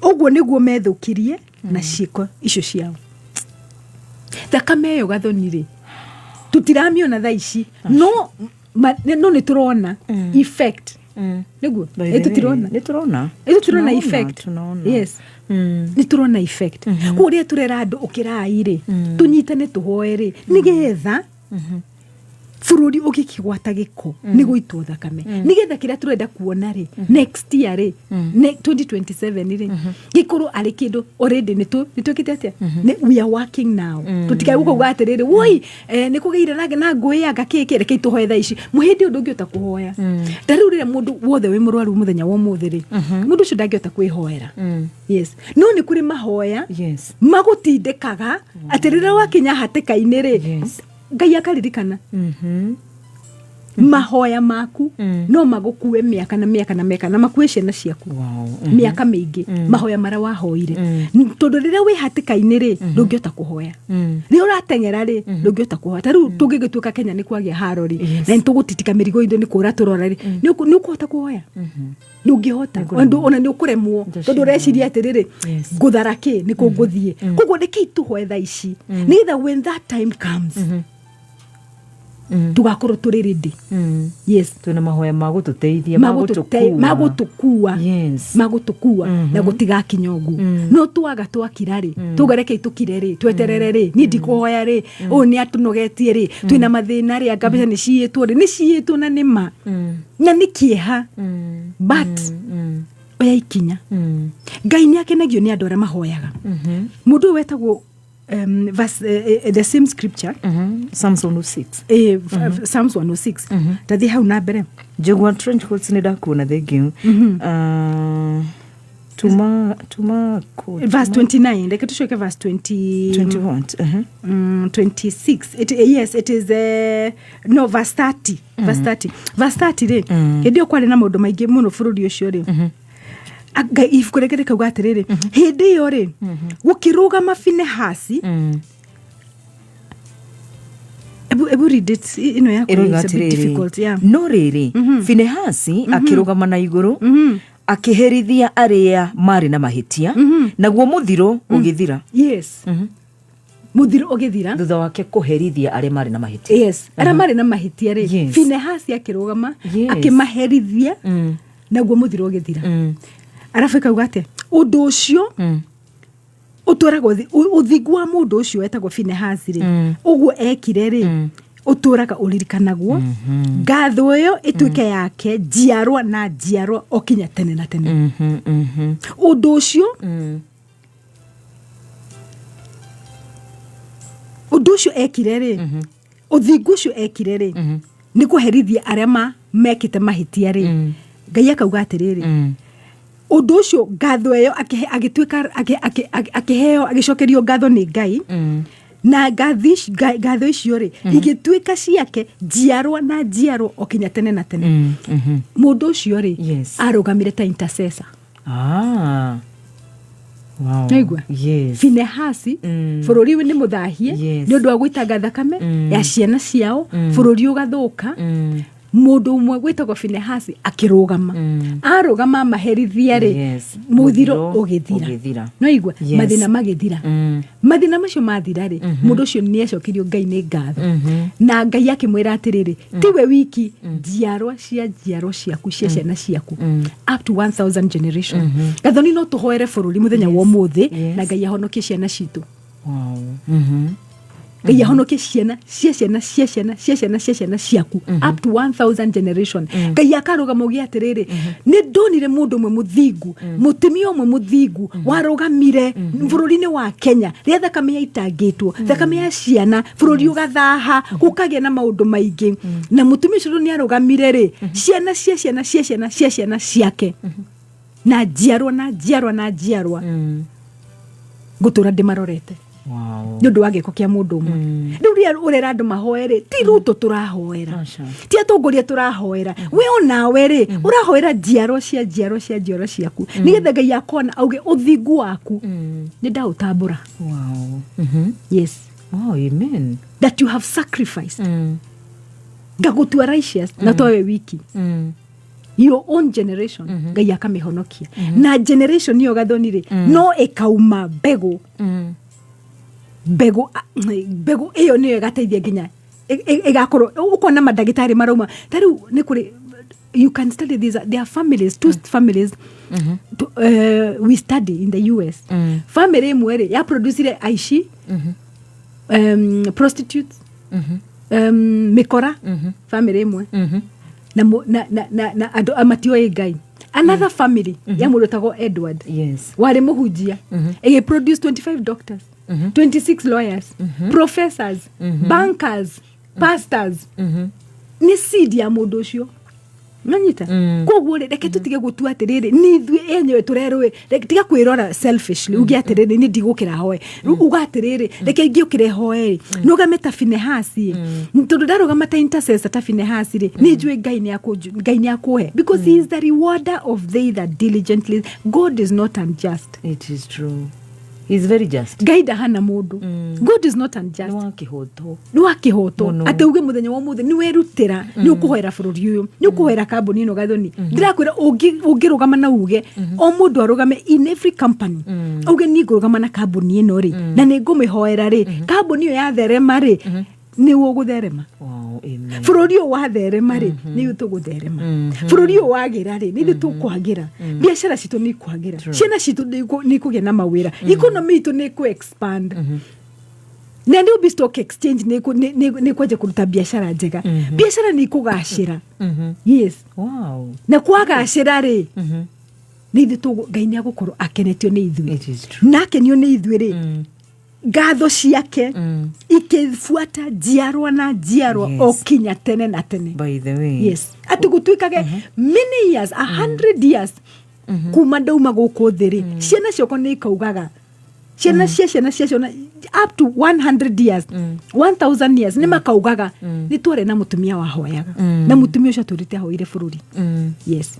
ũguo nĩguo methũkirie na ciĩko icio ciao. Thakame ĩyo, Gathoni, rĩ, tũtiramiona thaa ici, no nĩ tũrona effect. Nĩguo. By the Ĩ tũtirona? way, nĩ tũrona. Ĩ tũtirona Tunaona, effect? Tunaona. Yes, nĩ tũrona effect. Koguo rĩrĩa tũrera andũ ũkĩrai rĩ, tũnyitane tũhoe rĩ, nĩgetha bũrũri ũgĩkĩgwata gĩko nĩ gũitwo thakame, nĩgetha kĩrĩa tũrenda kuona rĩ, next year rĩ, 2027 rĩ, gĩkorwo arĩ kĩndũ already nĩ twĩkĩte atĩa. We are working now. Tũtikae gũkauga atĩrĩrĩ, woi, nĩ kũgĩire na ngũĩ anga kĩkĩ, rekei tũhoe thaa ici. Mũhĩndĩ ũyũ ndũngĩhota kũhoya. Ta rĩu rĩrĩa mũndũ wothe wĩ mũrwaru mũthenya wa ũmũthĩ rĩ, mũndũ ũcio ndangĩhota kwĩhoera. Yes, no nĩ kũrĩ mahoya magũtindĩkaga atĩ rĩrĩa wakinya hatĩka-inĩ rĩ, Ngai akaririkana. Mahoya maku no magũkue mĩaka na mĩaka na mĩaka, na makue ciana ciaku mĩaka mĩingĩ, mahoya marĩa wahoire. Tondũ rĩrĩa wĩ hatĩka-inĩ rĩ, ndũngĩhota kũhoya. Rĩrĩa ũrateng'era rĩ, ndũngĩhota kũhoya. Ta rĩu tũngĩgĩtuĩka Kenya nĩ kwagĩa haro rĩ, na nĩ tũgũtitika mĩrigo itũ nĩ kũra tũrora rĩ, nĩ ũkũhota kũhoya? Ndũngĩhota. Ona nĩ ũkũremwo, tondũ ũreciria atĩrĩrĩ, ngũthara kĩ, nĩ kũ ngũthiĩ. Koguo rekei tũhoe thaa ici, nĩgetha when that time comes, tũgakorwo tũrĩ ready. Yes. Twĩna mahoya ma gũtũteithia. Magũtũkua. Yes. Magũtũkua na gũtigakinya ũguo. No twaga twakira rĩ, tuga rekei tũkire rĩ, tweterere rĩ, niĩ ndikũhoya rĩ, ũyũ nĩ atũnogetie rĩ, twĩna mathĩna rĩ, anga mbeca nĩ ciĩtwo rĩ, nĩ ciĩtwo na nĩ ma na nĩ kĩeha, but oya ikinya. Ngai nĩ akenagio nĩ andũ arĩa mahoyaga. Mũndũ ũyũ wetagwo verse, the same scripture. Psalms 106. Psalms 106, tathiĩ hau na mbere. Njegua trench coats, nĩ ndakuona, thank you. Tuma tuma Verse 29, reke tũcoke verse 20. 20 what? 26. Yes, it is, no, verse 30, verse 30, verse 30 rĩ. Hĩndĩ ĩyo kwarĩ na maũndũ maingĩ mũno bũrũri ũcio rĩ. Ngai ibuku rĩngĩ rĩkauga atĩrĩrĩ, hĩndĩ ĩyo rĩ, gũkĩrũgama Finehasi. Ebu read it, ĩno yakwa Ĩroiga is a bit atĩrĩrĩ, difficult, yeah. No rĩrĩ, Finehasi akĩrũgama na igũrũ, akĩherithia arĩa marĩ na mahĩtia, naguo mũthiro ũgĩthira. Yes, mũthiro ũgĩthira. Thutha wake kũherithia arĩa marĩ na mahĩtia. Yes, arĩa marĩ na mahĩtia rĩ, Finehasi akĩrũgama, akĩmaherithia, naguo mũthiro ũgĩthira. Arabu ĩkauga atĩa? Ũndũ ũcio ũtũraga ũthingu wa mũndũ ũcio wetagwo Finehasi rĩ, ũguo ekire rĩ, ũtũraga ũririkanagwo. Ngatho ĩyo ĩtuĩke yake njiarwa na njiarwa o kinya tene na tene. Ũndũ ũcio ekire rĩ, ũthingu ũcio ekire rĩ, nĩ kũherithia arĩa mekĩte mahĩtia rĩ, Ngai akauga atĩrĩrĩ, ũndũ ũcio, ngatho ĩyo agĩtuĩka akĩheo, agĩcokerio ngatho nĩ Ngai, na ngatho icio rĩ, igĩtuĩka ciake njiarwa na njiarwa o kinya tene na tene. Mũndũ ũcio rĩ, arũgamire ta intercessor. Ah. Wow. Naigua? Yes. Finehasi, bũrũri nĩ mũthahie nĩ ũndũ wa gũitanga thakame ya ciana ciao, bũrũri ũgathũka. Mũndũ ũmwe gwĩtagwo Finehasi akĩrũgama, arũgama amaherithia rĩ, mũthiro ũgĩthira. Ũgĩthira. No igua? Yes. Mathĩna magĩthira. Mathĩna macio mathira rĩ, mũndũ ũcio nĩ acokirio Ngai nĩ ngatho, na Ngai akĩmwĩra atĩrĩrĩ, tiwe wiki, njiarwa cia njiarwa ciaku cia ciana ciaku, up to 1000 generation. Gathoni, no tũhoere bũrũri mũthenya wa ũmũthĩ, na Ngai ahonokie ciana citũ. Ngai ahonokie ciana cia ciana cia ciana cia ciana cia ciana ciaku, up to 1000 generation. Ngai akarũgama uge atĩrĩrĩ, nĩ ndonire mũndũ ũmwe mũthingu, mũtumia ũmwe mũthingu warũgamire bũrũri-inĩ wa Kenya rĩrĩa thakame yaitangĩtwo, thakame ya ciana, bũrũri ũgathaha, gũkagĩa na maũndũ maingĩ, na mũtumia ũcio nĩ arũgamire rĩ, ciana cia ciana cia ciana cia ciana ciake, na njiarwa na njiarwa na njiarwa. Ngũtũra ndĩmarorete nĩ ũndũ wa gĩko kĩa mũndũ ũmwe. Rĩu rĩrĩa ũrera andũ mahoe rĩ, ti Ruto tũrahoera, Aca. ti atongoria tũrahoera, we onawe rĩ, ũrahoera njiaro cia njiaro cia njiaro ciaku, nĩgetha Ngai akona auge ũthingu waku nĩ ndaũtambũra. Yes. Wow, amen. That you have sacrificed, ngagũtua righteous na towe wiki, your own generation Ngai akamĩhonokia, na generation ĩyo, Gathoni rĩ, no ĩkauma mbegũ, mbegũ ĩyo nĩyo ĩgateithia nginya ĩgakorwo ũkona mandagĩtarĩ marauma. Ta rĩu nĩ kũrĩ, you can study these, there are families, two families to, we study in the US. Family ĩmwe rĩ, ya producire aici, prostitutes, mĩkora, family ĩmwe na, na andũ matioĩ Ngai. Another family ya mũndũ ũtagwo Edward, warĩ mũhunjia, ĩgĩproduce 25 doctors, 26 lawyers, professors, bankers, pastors. Nĩ seed ya mũndũ ũcio nanyita. Koguo rĩ, reke tũtige gũtua atĩrĩrĩ nĩ ithuĩ enyewe tũrerũĩ. Tiga kwĩrora selfishly, uge atĩrĩrĩ, nĩ ndigũkĩra hoe. Rĩu uga atĩrĩrĩ, reke ingĩũkĩre hoe rĩ, nũgame ta Finehasi, tondũ ndarũgama ta intercessor ta Finehasi rĩ, nĩ njũĩ Ngai nĩ akũhe, because he is the rewarder of they that diligently. God is not unjust. It is true. He's very just. Ngai ndahana mũndũ. God is not unjust. Nĩ wa kĩhooto. Nĩ wa kĩhoto. Mũno. Atĩ uge mũthenya wa ũmũthĩ nĩ werutĩra, nĩ ũkũhoera bũrũri ũyũ, nĩ ũkũhoera kambuni ĩno. Gathoni, ndĩrakwĩra, ũngĩrũgama na uge o mũndũ arũgame in every company, auge niĩ ngũrũgama na kambuni ĩno rĩ, na nĩ ngũmĩhoera rĩ, kambuni ĩyo yatherema rĩ, nĩ ũgũtherema. Wow, amen. Bũrũri ũyũ watherema rĩ, nĩ ithuĩ tũgũtherema. Bũrũri ũyũ wagĩra rĩ, nĩ ithuĩ tũkwagĩra. Biacara citũ nĩ ikwagĩra, ciana citũ nĩ ikũgĩa na mawĩra, economy itũ nĩ ĩkũ expand, na Nairobi Stock Exchange nĩ ĩkwanjia kũruta biacara njega, biacara nĩ ikũgacĩra. Yes. Na kwagacĩra rĩ, nĩ ithuĩ Ngai nĩ agũkorwo akenetio nĩ ithuĩ. It is true. Na akenio nĩ ithuĩ rĩ, ngatho ciake ikĩbuata njiarwa na njiarwa o kinya tene na tene. By the way. Yes, atĩ gũtuĩkage many years, 100 years kuma ndauma gũkũ thĩ rĩ, ciana ciakwa nĩ ikaugaga, ciana cia ciana cia ciana, up to 100 years, 1000 years, nĩ makaugaga nĩ twarĩ na mũtumia wahoyaga, na mũtumia ũcio atũrĩte ahoire bũrũri. Yes.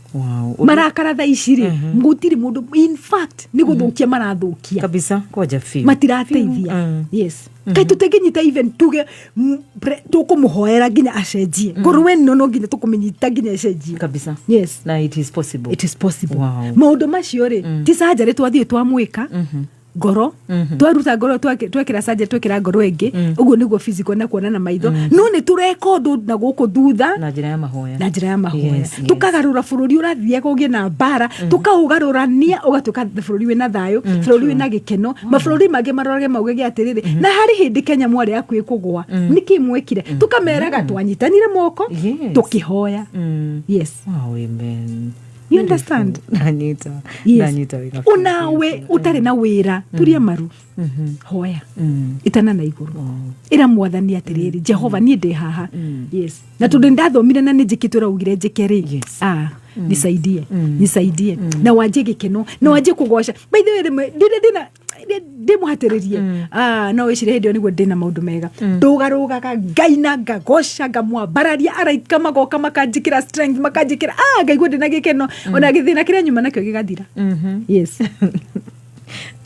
Marakara thaa ici rĩ, gũtirĩ mũndũ, in fact nĩ gũthũkia marathũkia. Kabisa, kwaja biũ. Matirateithia. Yes, kai tũtingĩnyita even tuge tũkũmũhoera nginya acenjie ngoro ĩno, no nginya tũkũmĩnyita nginya acenjie. Kabisa. Yes. Na it is possible. It is possible. Maũndũ macio rĩ, ti surgery twathiĩ twamwĩka ngoro, twaruta ngoro, twekĩra surgery, twekĩra ngoro ĩngĩ, ũguo nĩguo physical na kuona na maitho, no nĩ tũreka ũndũ na gũkũ thutha. Na njĩra ya mahoya. Na njĩra ya mahoya. Tũkagarũra bũrũri ũrathiaga ũgĩe na mbara, tũkaũgarũrania ũgatuĩka bũrũri wĩna thayũ, bũrũri wĩna gĩkeno. Mabũrũri mangĩ marorage maugage atĩrĩrĩ, na harĩ hĩndĩ Kenya mwarĩ hakuhĩ kũgũa, nĩkĩ mwekire? Tũkameraga twanyitanire moko, tũkĩhoya. Yes. Wow, amen. You understand? Nanyita. Yes. Nanyita wega biũ. Onawe ũtarĩ na wĩra, turia maru, hoya, itana na igũrũ, ĩra Mwathani atĩrĩrĩ, Jehova, niĩ ndĩ haha. Yes, na tondũ nĩndathomire na nĩ njĩkĩte ũrĩa augire njĩke rĩ, ah, nisaidie, nisaidie na wanjie gĩkeno na wanjie kũgoca. By the way, rĩmwe ndĩrĩ ndĩna ndĩmũhatĩrĩrie, ah, no wĩcirie hĩndĩ ĩyo nĩguo ndĩna maũndũ mega, ndũgarũgaga ngaina, ngagoca, ngamwambararia, araika magoka makanjĩkĩra strength, makanjĩkĩra, ah, ngaigua ndĩna gĩkeno, ona gĩthĩna kĩrĩa nyuma nakĩo gĩgathira. Yes.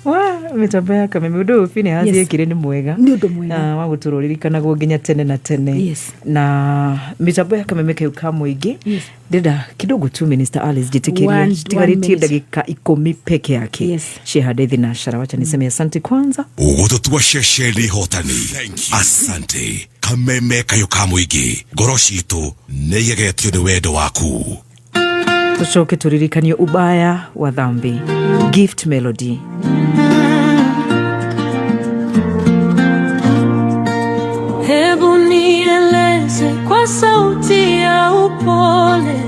Wa mĩtambo ya Kameme, ũndũ ũyũ Finehasi ekire nĩ mwega. Nĩ ũndũ mwega. Na wa gũtũra ũririkanagwo nginya tene na tene. Na mĩtambo ya Kameme kau ka mũingĩ, ndĩrenda kidogo tu, Minister Alice, njĩtĩkĩrie One tigarĩtie minute. ndagĩka 10 peke yake. Ciehande thinacara, wacha niseme asante kwanza. Ũgũtũtua ceceni hotani. Asante Kameme kayũ ka mũingĩ, ngoro citũ nĩ igegetio nĩ wendo waku. Tucoke turirikanio ubaya wa dhambi, Gift Melody. Hebu nieleze kwa sauti ya upole,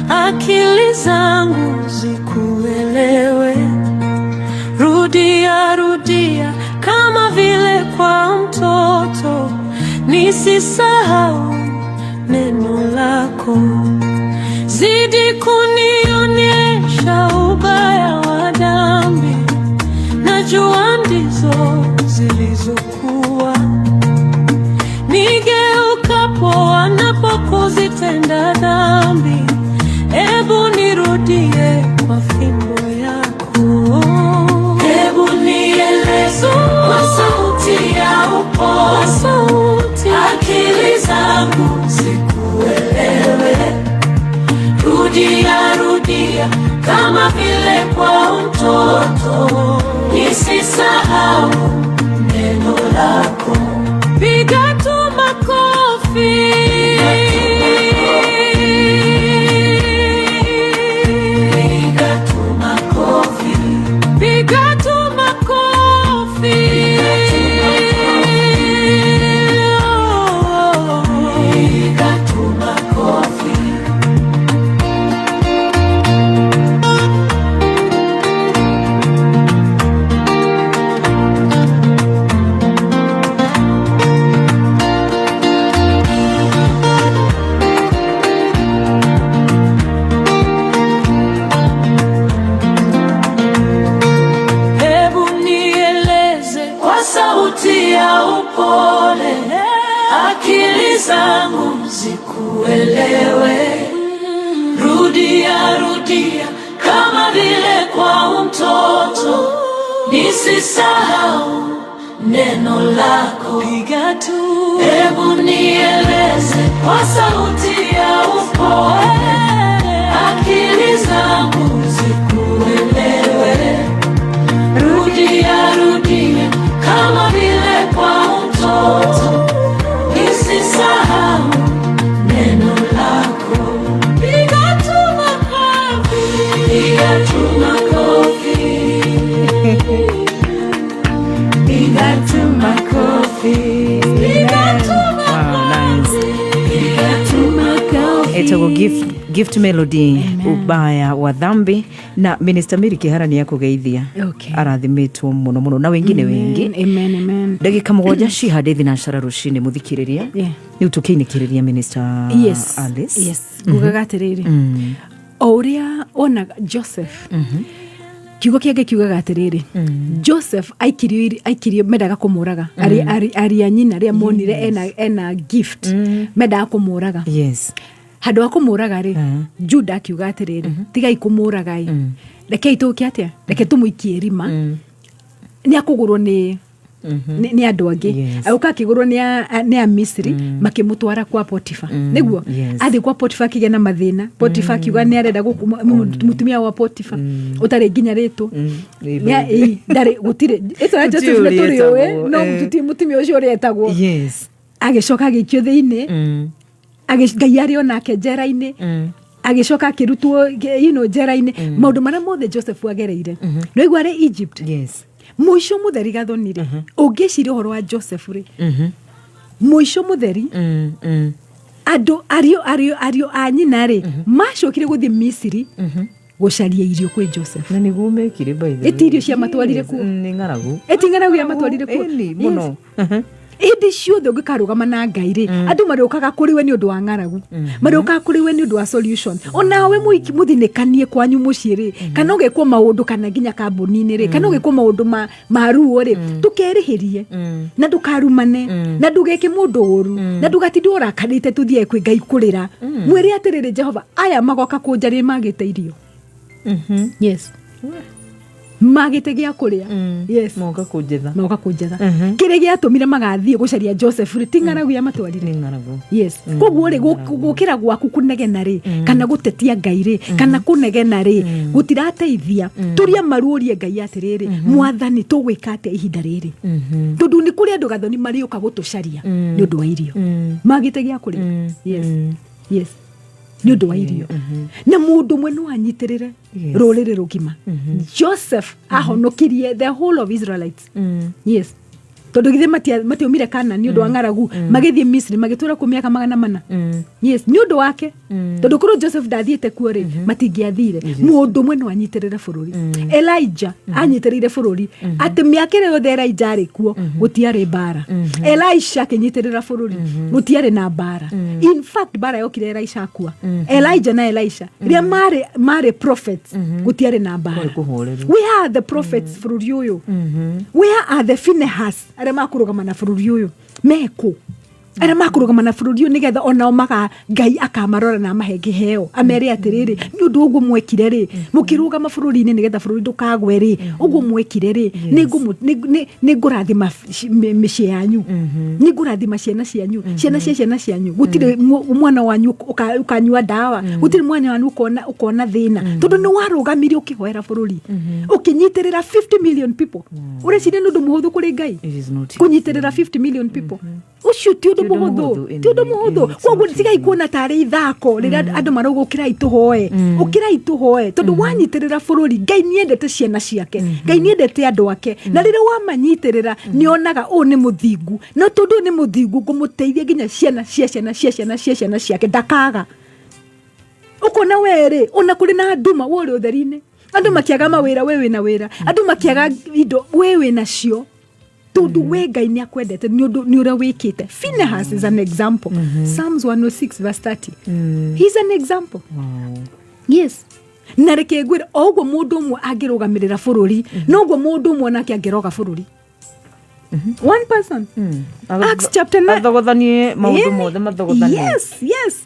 akili zangu zikuelewe. Rudia, rudia kama vile kwa mtoto, nisisahau neno lako. Zidi kunionyesha ubaya wa dhambi, najua. ndizo zilizokuwa. Nigeukapo wanapokuzitenda dhambi, ebu nirudie kwa fimbo yako. Hebu nieleze kwa sauti ya upole, sauti akili zangu zikuelewe. Rudia, rudia kama vile kwa mtoto, nisisahau neno lako. Piga tu makofi. Piga tu makofi. Piga tu makofi. Piga tu makofi. Hebu nieleze kwa sauti ya upole, akili zangu zikuelewe. Rudia, rudia kama vile kwa mtoto, nisisahau neno lako. Piga tu, hebu nieleze kwa sauti ya upole, akili zangu zikuelewe. Rudia, rudia kama vile kwa mtoto, nisisahau neno lako. Piga tu makofi, piga tu makofi, piga tu makofi, piga tu Wow, nice. piga tu makofi. Etagwo Gift Melody, ubaya wa dhambi, na Minister Mary Kihara nĩ akũgeithia. Arathimĩtwo mũno mũno na wengine wengi. Amen, amen. Ndagĩka 7 cihande thinacara rũcinĩ, mũthikĩrĩria, rĩu tũkĩinĩkĩrĩria, Minister Alice. Yes, ngugaga atĩrĩrĩ, o ũrĩa onaga Joseph, kiugo kĩangĩ kiugaga atĩrĩrĩ, Joseph aikirio mendaga kũmũraga. Ari a nyina rĩa monire ena gift, mendaga kũmũraga. Handũ ha kũmũraga rĩ, Juda akiuga atĩrĩrĩ, tigai kũmũraga ĩ, rekei tũke atĩa, reke tũmũikie irima, nĩ akũgũrwo nĩ andũ angĩ. Agũka akĩgũrwo nĩ a Misiri, makĩmũtwara kwa Potifa, nĩguo athiĩ kwa Potifa akĩgĩa na mathĩna. Potifa akiuga nĩ arenda mũtumia wa Potifa ũtarĩ nginya rĩtwa. Ĩ, ndarĩ, gũtirĩ ĩtwa ya Gũtirĩ Joseph nĩ ũrĩa tũrĩũĩ, etagwo, no mũtumia ũcio ũrĩa etagwo. Agĩcoka agĩikio thĩinĩ. Ngai arĩ onake njera-inĩ. Agĩcoka akĩrutwo njera-inĩ. Maũndũ marĩa mothe Joseph agereire, nĩwaigua arĩ Egypt, mũico mũtheri, Gathoni rĩ, ũngĩciria ũhoro wa Joseph rĩ, mũico mũtheri, andũ ariũ a nyina rĩ, macokire gũthiĩ Misiri gũcaria irio kwĩ Joseph. Na nĩguo mekire, by the way. Ĩti irio ciamatwarire kuo. Nĩ ng'aragu. Ĩti ng'aragu yamatwarire kuo. Ĩni, mũno. Hĩndĩ ciothe ũngĩkarũgama na Ngai rĩ, andũ marĩũkaga kũrĩ we nĩ ũndũ wa ng'aragu, marĩũkaga kũrĩ we nĩ ũndũ wa solution. Onawe mũthinĩkanie kwanyu mũciĩ rĩ, kana ũgekwo maũndũ, kana nginya kambuni-inĩ rĩ, kana ũgekwo maũndũ ma ruo rĩ, ndũkerĩhĩrie na ndũkarumane na ndũgeke mũndũ ũru na ndũgatinde ũrakarĩte. Tũthiĩ kwĩ Ngai kũrĩra, mwĩre atĩrĩrĩ, Jehova, aya magoka kũnjarĩria magĩte irio. Yes, magĩte gĩa kũrĩa. Yes. Moka kũnjetha. Moka kũnjetha. Kĩrĩa gĩatũmire magathiĩ gũcaria Joseph rĩ, ti ng'aragu yamatwarire. Nĩ ng'aragu. Yes. Koguo rĩ, gũkĩra gwaku kũnegena rĩ, kana gũtetia Ngai rĩ, kana kũnegena rĩ, gũtirateithia. Tũria maruũrie Ngai atĩrĩrĩ, Mwathani, tũgwĩka atĩa ihinda rĩrĩ? Tondũ nĩ kũrĩ andũ, Gathoni, marĩũka gũtũcaria nĩ ũndũ wa irio, magĩte gĩa kũrĩa. Yes, nĩ ũndũ wa irio, na mũndũ ũmwe no anyitĩrĩre rũrĩrĩ rũgima. Joseph ahonokirie the whole of Israelites. Yes, Tondũ githĩ matiaumire Kana nĩ ũndũ wa ng'aragu, magĩthiĩ Misiri, magĩtũra kuo mĩaka 400? Yes, nĩ ũndũ wake, tondũ korwo Joseph ndathiĩte kuo rĩ, matingĩathire. Mũndũ ũmwe no anyitĩrĩre bũrũri. Elijah anyitĩrĩire bũrũri atĩ mĩaka ĩrĩa yothe Elijah arĩ kuo gũtiarĩ mbara. Elisha akĩnyitĩrĩra bũrũri, gũtiarĩ na mbara. In fact, mbara yokire Elisha akua. Elijah na Elisha rĩrĩa marĩ prophets, gũtiarĩ na mbara. Kwarĩ kũhoreru. Where are the prophets bũrũri ũyũ? Where are the Phinehas arĩa makũrũgama na bũrũri ũyũ? Mekũ arĩa makũrũgama na bũrũri ũyũ, nĩgetha onao maga Ngai akamarora na amahe kĩheo, amere atĩrĩrĩ, nĩ ũndũ ũguo mwekire rĩ, mũkĩrũgama bũrũri-inĩ nĩgetha bũrũri ndũkagwe rĩ, ũguo mwekire rĩ, nĩngũrathima mĩciĩ yanyu, nĩngũrathima ciana cianyu, ciana cia ciana cianyu. Gũtirĩ mwana wanyu ũkanyua ndawa, gũtirĩ mwana wanyu ũkona thĩna, tondũ nĩ warũgamire ũkĩhoera bũrũri, ũkĩnyitĩrĩra 50 million people. Ũreciria nĩ ũndũ mũhũthũ kũrĩ Ngai It is not easy. kũnyitĩrĩra 50 million people? Ũcio ti ũndũ Ti ũndũ mũhũthũ. mũhũthũ, Ti ũndũ anyway, mũhũthũ. It's Koguo not tigai easy. kuona tarĩ ithako rĩrĩa andũ marauga ũkĩrai tũhoe, ũkĩrai tũhoe, tondũ wanyitĩrĩra bũrũri, Ngai nĩendete ciana ciake, Ngai nĩendete andũ ake, na rĩrĩa wamanyitĩrĩra nĩonaga ũũ nĩ mũthingu, no tondũ ũyũ nĩ mũthingu, ngũmũteithia nginya ciana cia ciana cia ciana cia ciana ciake ndakaga. Ũkona werĩ ona kũrĩ na nduma, we ũrĩ ũtheri-inĩ. Andũ makĩaga mawĩra, we wĩna wĩra. Andũ makĩaga indo, we wĩna cio, tondũ we Ngai nĩ akwendete nĩ ũndũ nĩ ũrĩa wĩkĩte. Phineas is an example. Psalms 106 verse 30, he's an example. Yes, na reke ngwĩre, o ũguo mũndũ ũmwe angĩrũgamĩrĩra bũrũri, noguo mũndũ ũmwe nake angĩroga bũrũri. One person. Acts chapter 9. Athogothanie maũndũ mothe, mathogothanie. Yes.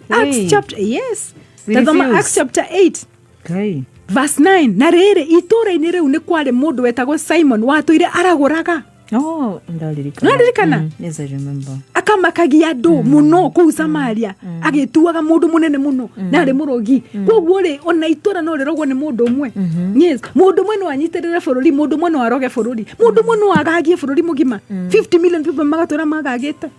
Acts Hey. chapter, yes. We Tathoma refuse. Acts chapter 8 Ngai. verse 9. Na rĩrĩ, itũũra-inĩ rĩu nĩ kwarĩ mũndũ wetagwo Simon watũire aragũraga. Oh, ndaririkana. Nĩwaririkana? Yes, I remember. Akamakagia andũ mũno kũu Samaria, agĩtuaga mũndũ mũnene mũno na arĩ mũrogi. Koguo rĩ, ona itũra no rĩrogwo nĩ mũndũ ũmwe. Yes, mũndũ ũmwe no anyitĩrĩre bũrũri, mũndũ ũmwe no aroge bũrũri, mũndũ ũmwe no agagie bũrũri mũgima, 50 million people magatũra magagĩte.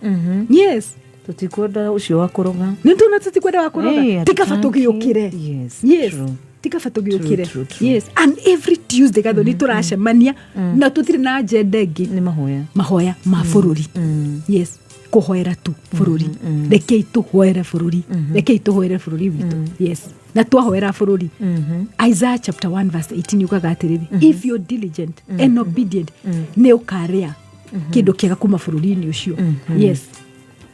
Yes. Tũtikwenda ũcio wa kũroga. Nĩ tuna tũtikwenda wa kũroga. Hey, Tikaba hatutaki. tũgĩũkĩre. Yes, Yes. true. Tikaba tũgĩũkĩre. True, true, true. Yes, and every Tuesday, Gathoni, tũracemania na tũtirĩ na agenda ĩngĩ. Nĩ mahoya. Mahoya ma bũrũri. Yes, kũhoera tu bũrũri. Rekei tũhoere bũrũri, rekei tũhoere bũrũri witũ. Yes, na twahoera bũrũri, Isaiah chapter 1 verse 18 yugaga atĩrĩrĩ, if you're diligent and obedient, nĩ ũkarĩa kĩndũ kĩega kuma bũrũri-inĩ ũcio.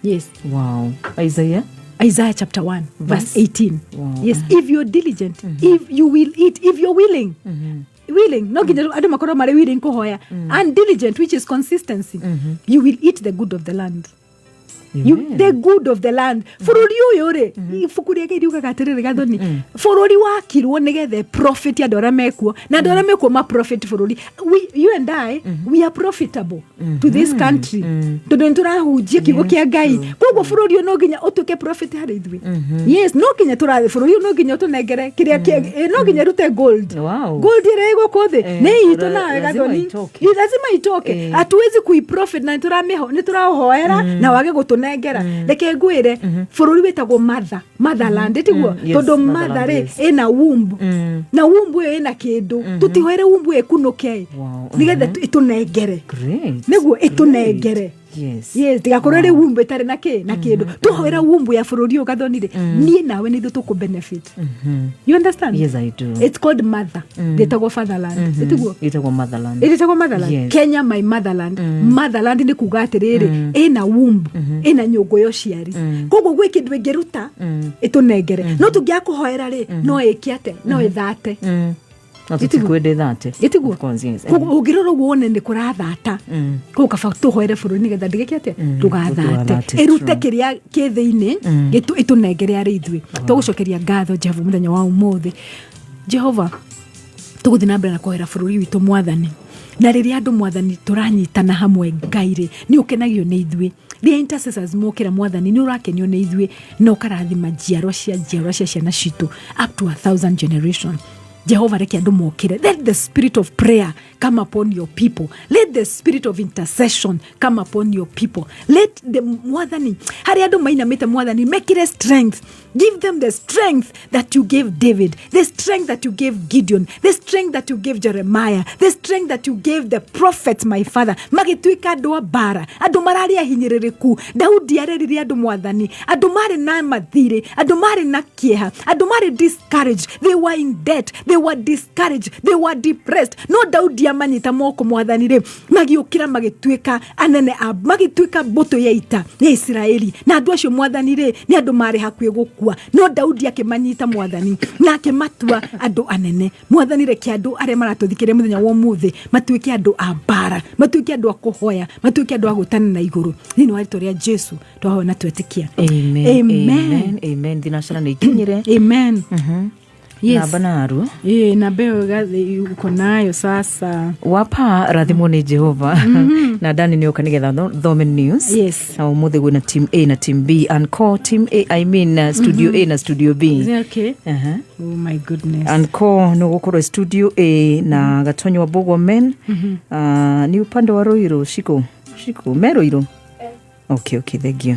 Yes. Wow. Isaiah. Isaiah chapter 1 verse 18. Yes, if you're diligent, if you will eat, if you're willing. Willing, no nginya andũ makorwo marĩ willing kũhoya, and diligent, which is consistency, you will eat the good of the land. You, Amen. the good of the land. Bũrũri ũyũ rĩ, ibuku rĩa Ngai riugaga atĩrĩrĩ, Gathoni, bũrũri wakirwo nĩgetha profit andũ arĩa mekuo, na andũ arĩa mekuo ma profit bũrũri. We, you and I, we are profitable to this country, tondũ nĩ tũrahunjia kiugo kĩa Ngai. Koguo bũrũri ũyũ no nginya ũtuĩke profit harĩ ithuĩ. Yes, no nginya tũrathiĩ bũrũri ũyũ, no nginya ũtũnengere kĩrĩa no nginya ĩrute gold. Gold ĩrĩa ĩ gũkũ thĩ nĩ itũ nawe, lazima Gathoni. itoke. Lazima itoke. Hatuwezi kuiprofit na nĩ tũrahoera na wage gũtũnengera. Reke ngwĩre, bũrũri wĩtagwo motherland, tiguo? Yes, Tondũ motherland, mother rĩ, yes. ĩna womb, na womb ĩyo ĩna kĩndũ. Tũtihoere womb ĩyo ĩkunũke, nĩgetha ĩtũnengere. Great. Nĩguo ĩtũnengere. Yes. Yes, tigakorwo rĩ womb ĩtarĩ na kĩ na kĩndũ. Tũhoera womb ya bũrũri ũyũ, Gathoni rĩ, niĩ nawe nĩ ithuĩ tũkũ benefit. You understand? Yes, I do. It's called mother, rĩtagwo fatherland, ĩtiguo? Ĩtagwo motherland. Ĩrĩtagwo motherland. Yes. Kenya, my motherland. Motherland nĩ kuga atĩrĩrĩ, ĩna womb, ĩna nyũngũ ya ũciari, koguo gwĩ kĩndũ ĩngĩruta ĩtũnengere. No tũngĩaga kũhoera rĩ, no ĩke atĩ no ĩthate. Na tũtikwenda ĩthate. Ĩtiguo? Of course, yes. Koguo ũngĩrora ũguo wone nĩ kũrathata. Koguo kaba tũhoere bũrũri nĩgetha ndĩgĩke atĩa? Ndũgathate. Ndũgathate, Ĩrute true. kĩrĩa kĩ thĩinĩ, ĩtũnengere arĩ ithuĩ. Tũgũcokeria ngatho Jehova mũthenya wa ũmũthĩ. Jehova, tũgũthiĩ na mbere na kũhoera bũrũri witũ, Mwathani, na rĩrĩa andũ, Mwathani, tũranyitana hamwe, Ngai rĩ, nĩ ũkenagio nĩ ithuĩ. Rĩrĩa intercessors mokĩra, Mwathani, nĩ ũrakenio nĩ ithuĩ na ũkarathima njiarwa cia njiarwa cia ciana citũ up to 1,000 generation. Jehova, reke andũ mokĩre. Let the spirit of prayer come upon your people. Let the spirit of intercession come upon your people. Let the Mwathani, harĩa andũ mainamĩte, Mwathani, mekĩre strength. Give them the strength that you gave David, the strength that you gave Gideon, the strength that you gave Jeremiah, the strength that you gave the prophets, my father. Magĩtuĩka andũ a mbara, andũ mararĩ ahinyĩrĩrĩku. Daudi arerire andũ, Mwathani, andũ marĩ na mathirĩ, andũ marĩ na kĩeha, andũ marĩ discouraged. They were in debt, they were discouraged, they were depressed. No Daudi amanyita moko, Mwathani rĩ, magĩũkĩra, magĩtuĩka anene a, magĩtuĩka mbũtũ ya ita ya Isiraeli. Na andũ acio, Mwathani rĩ, nĩ andũ marĩ hakuhĩ gũkua, no Daudi akĩmanyita, Mwathani, na akĩmatua andũ anene. Mwathani, reke andũ arĩa maratũthikĩrĩria mũthenya wa ũmũthĩ matuĩke andũ a mbara, matuĩke andũ a kũhoya, matuĩke andũ a gwĩtana na igũrũ. Thĩinĩ wa rĩtwa rĩa Jesu twahoya na twetĩkia. Amen. Amen. Amen. Amen. Thinacara nä ikinyire. Amen. Yes. Namba naru. Ĩĩ, namba ĩyo uko nayo sasa. Wapa rathimwo nä Jehova na ndani nä oka nä getha thome news. Yes. Na å gwä na team A na team B and call team A, I mean studio A na studio B. Is it okay? Uh-huh. Oh my goodness. Anko nä gå korwo studio A na Gatonyo wa Bogwa men ni upande wa Ruiru. Shiko shiko me Ruiru. Okay, thank you.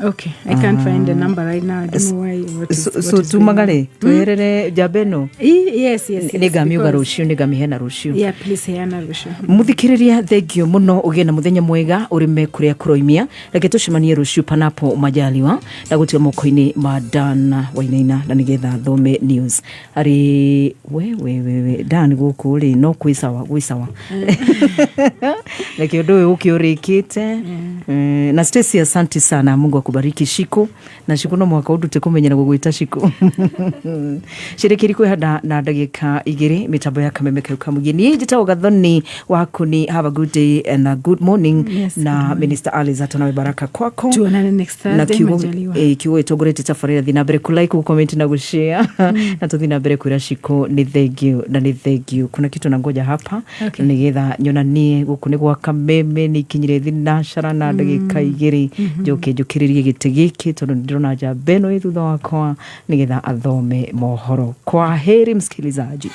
Okay, I can't find the number right now. I don't know why. What is, So, what so is going on. tumagare tweherere njamba ĩno. Yes. Nä ngamiuga because rũciũ, nä ngamiheana rũciũ. Yeah, please heana rũciũ. Muthikiriria, thengio muno, ugie na muthenya mwega urime kuria kuroimia. Reke tucemanie ruciu panapo majaliwa, na gutiga moko-inĩ ma Dan Wainaina na nigetha thome news. Ari we we we we Dan gũkũ rĩ, no kwĩ sawa, gwĩ sawa. Reke ũndũ ũyũ ũkĩ ũrĩkĩte. Na Stacy, asante sana, Mungu akubariki. Shiko na Shiko, no mwaka ũndute kũmenyera gũgwĩta Shiko. Cirekeri kwĩhanda na ndagĩka 2 mĩtambo ya Kameme kau kamugie. Niĩ njĩtagwo Gathoni waku ni have a good day and a good morning. Yes, na Minister Alice atanawe baraka kwako. Tuonane next Na Thursday, kiugo majaliwa. Kiugo ĩtongoretie tabarĩra, thiĩ na mbere kũ like, comment na gũshare, na tũthiĩ na mbere kwĩra Shiko nĩ thank you na nĩ thank you. Kuna kitu nangoja hapa nĩgetha nyonanie gũkũ nĩ gwa Kameme nĩ ikinyire thinacara na ndagĩka 2 njoke njũkĩrĩrie gĩtĩ gĩkĩ tondũ nĩ ndĩrona njamba ĩno ĩ thutha wakwa nĩgetha athome mohoro. Kwa heri, msikilizaji.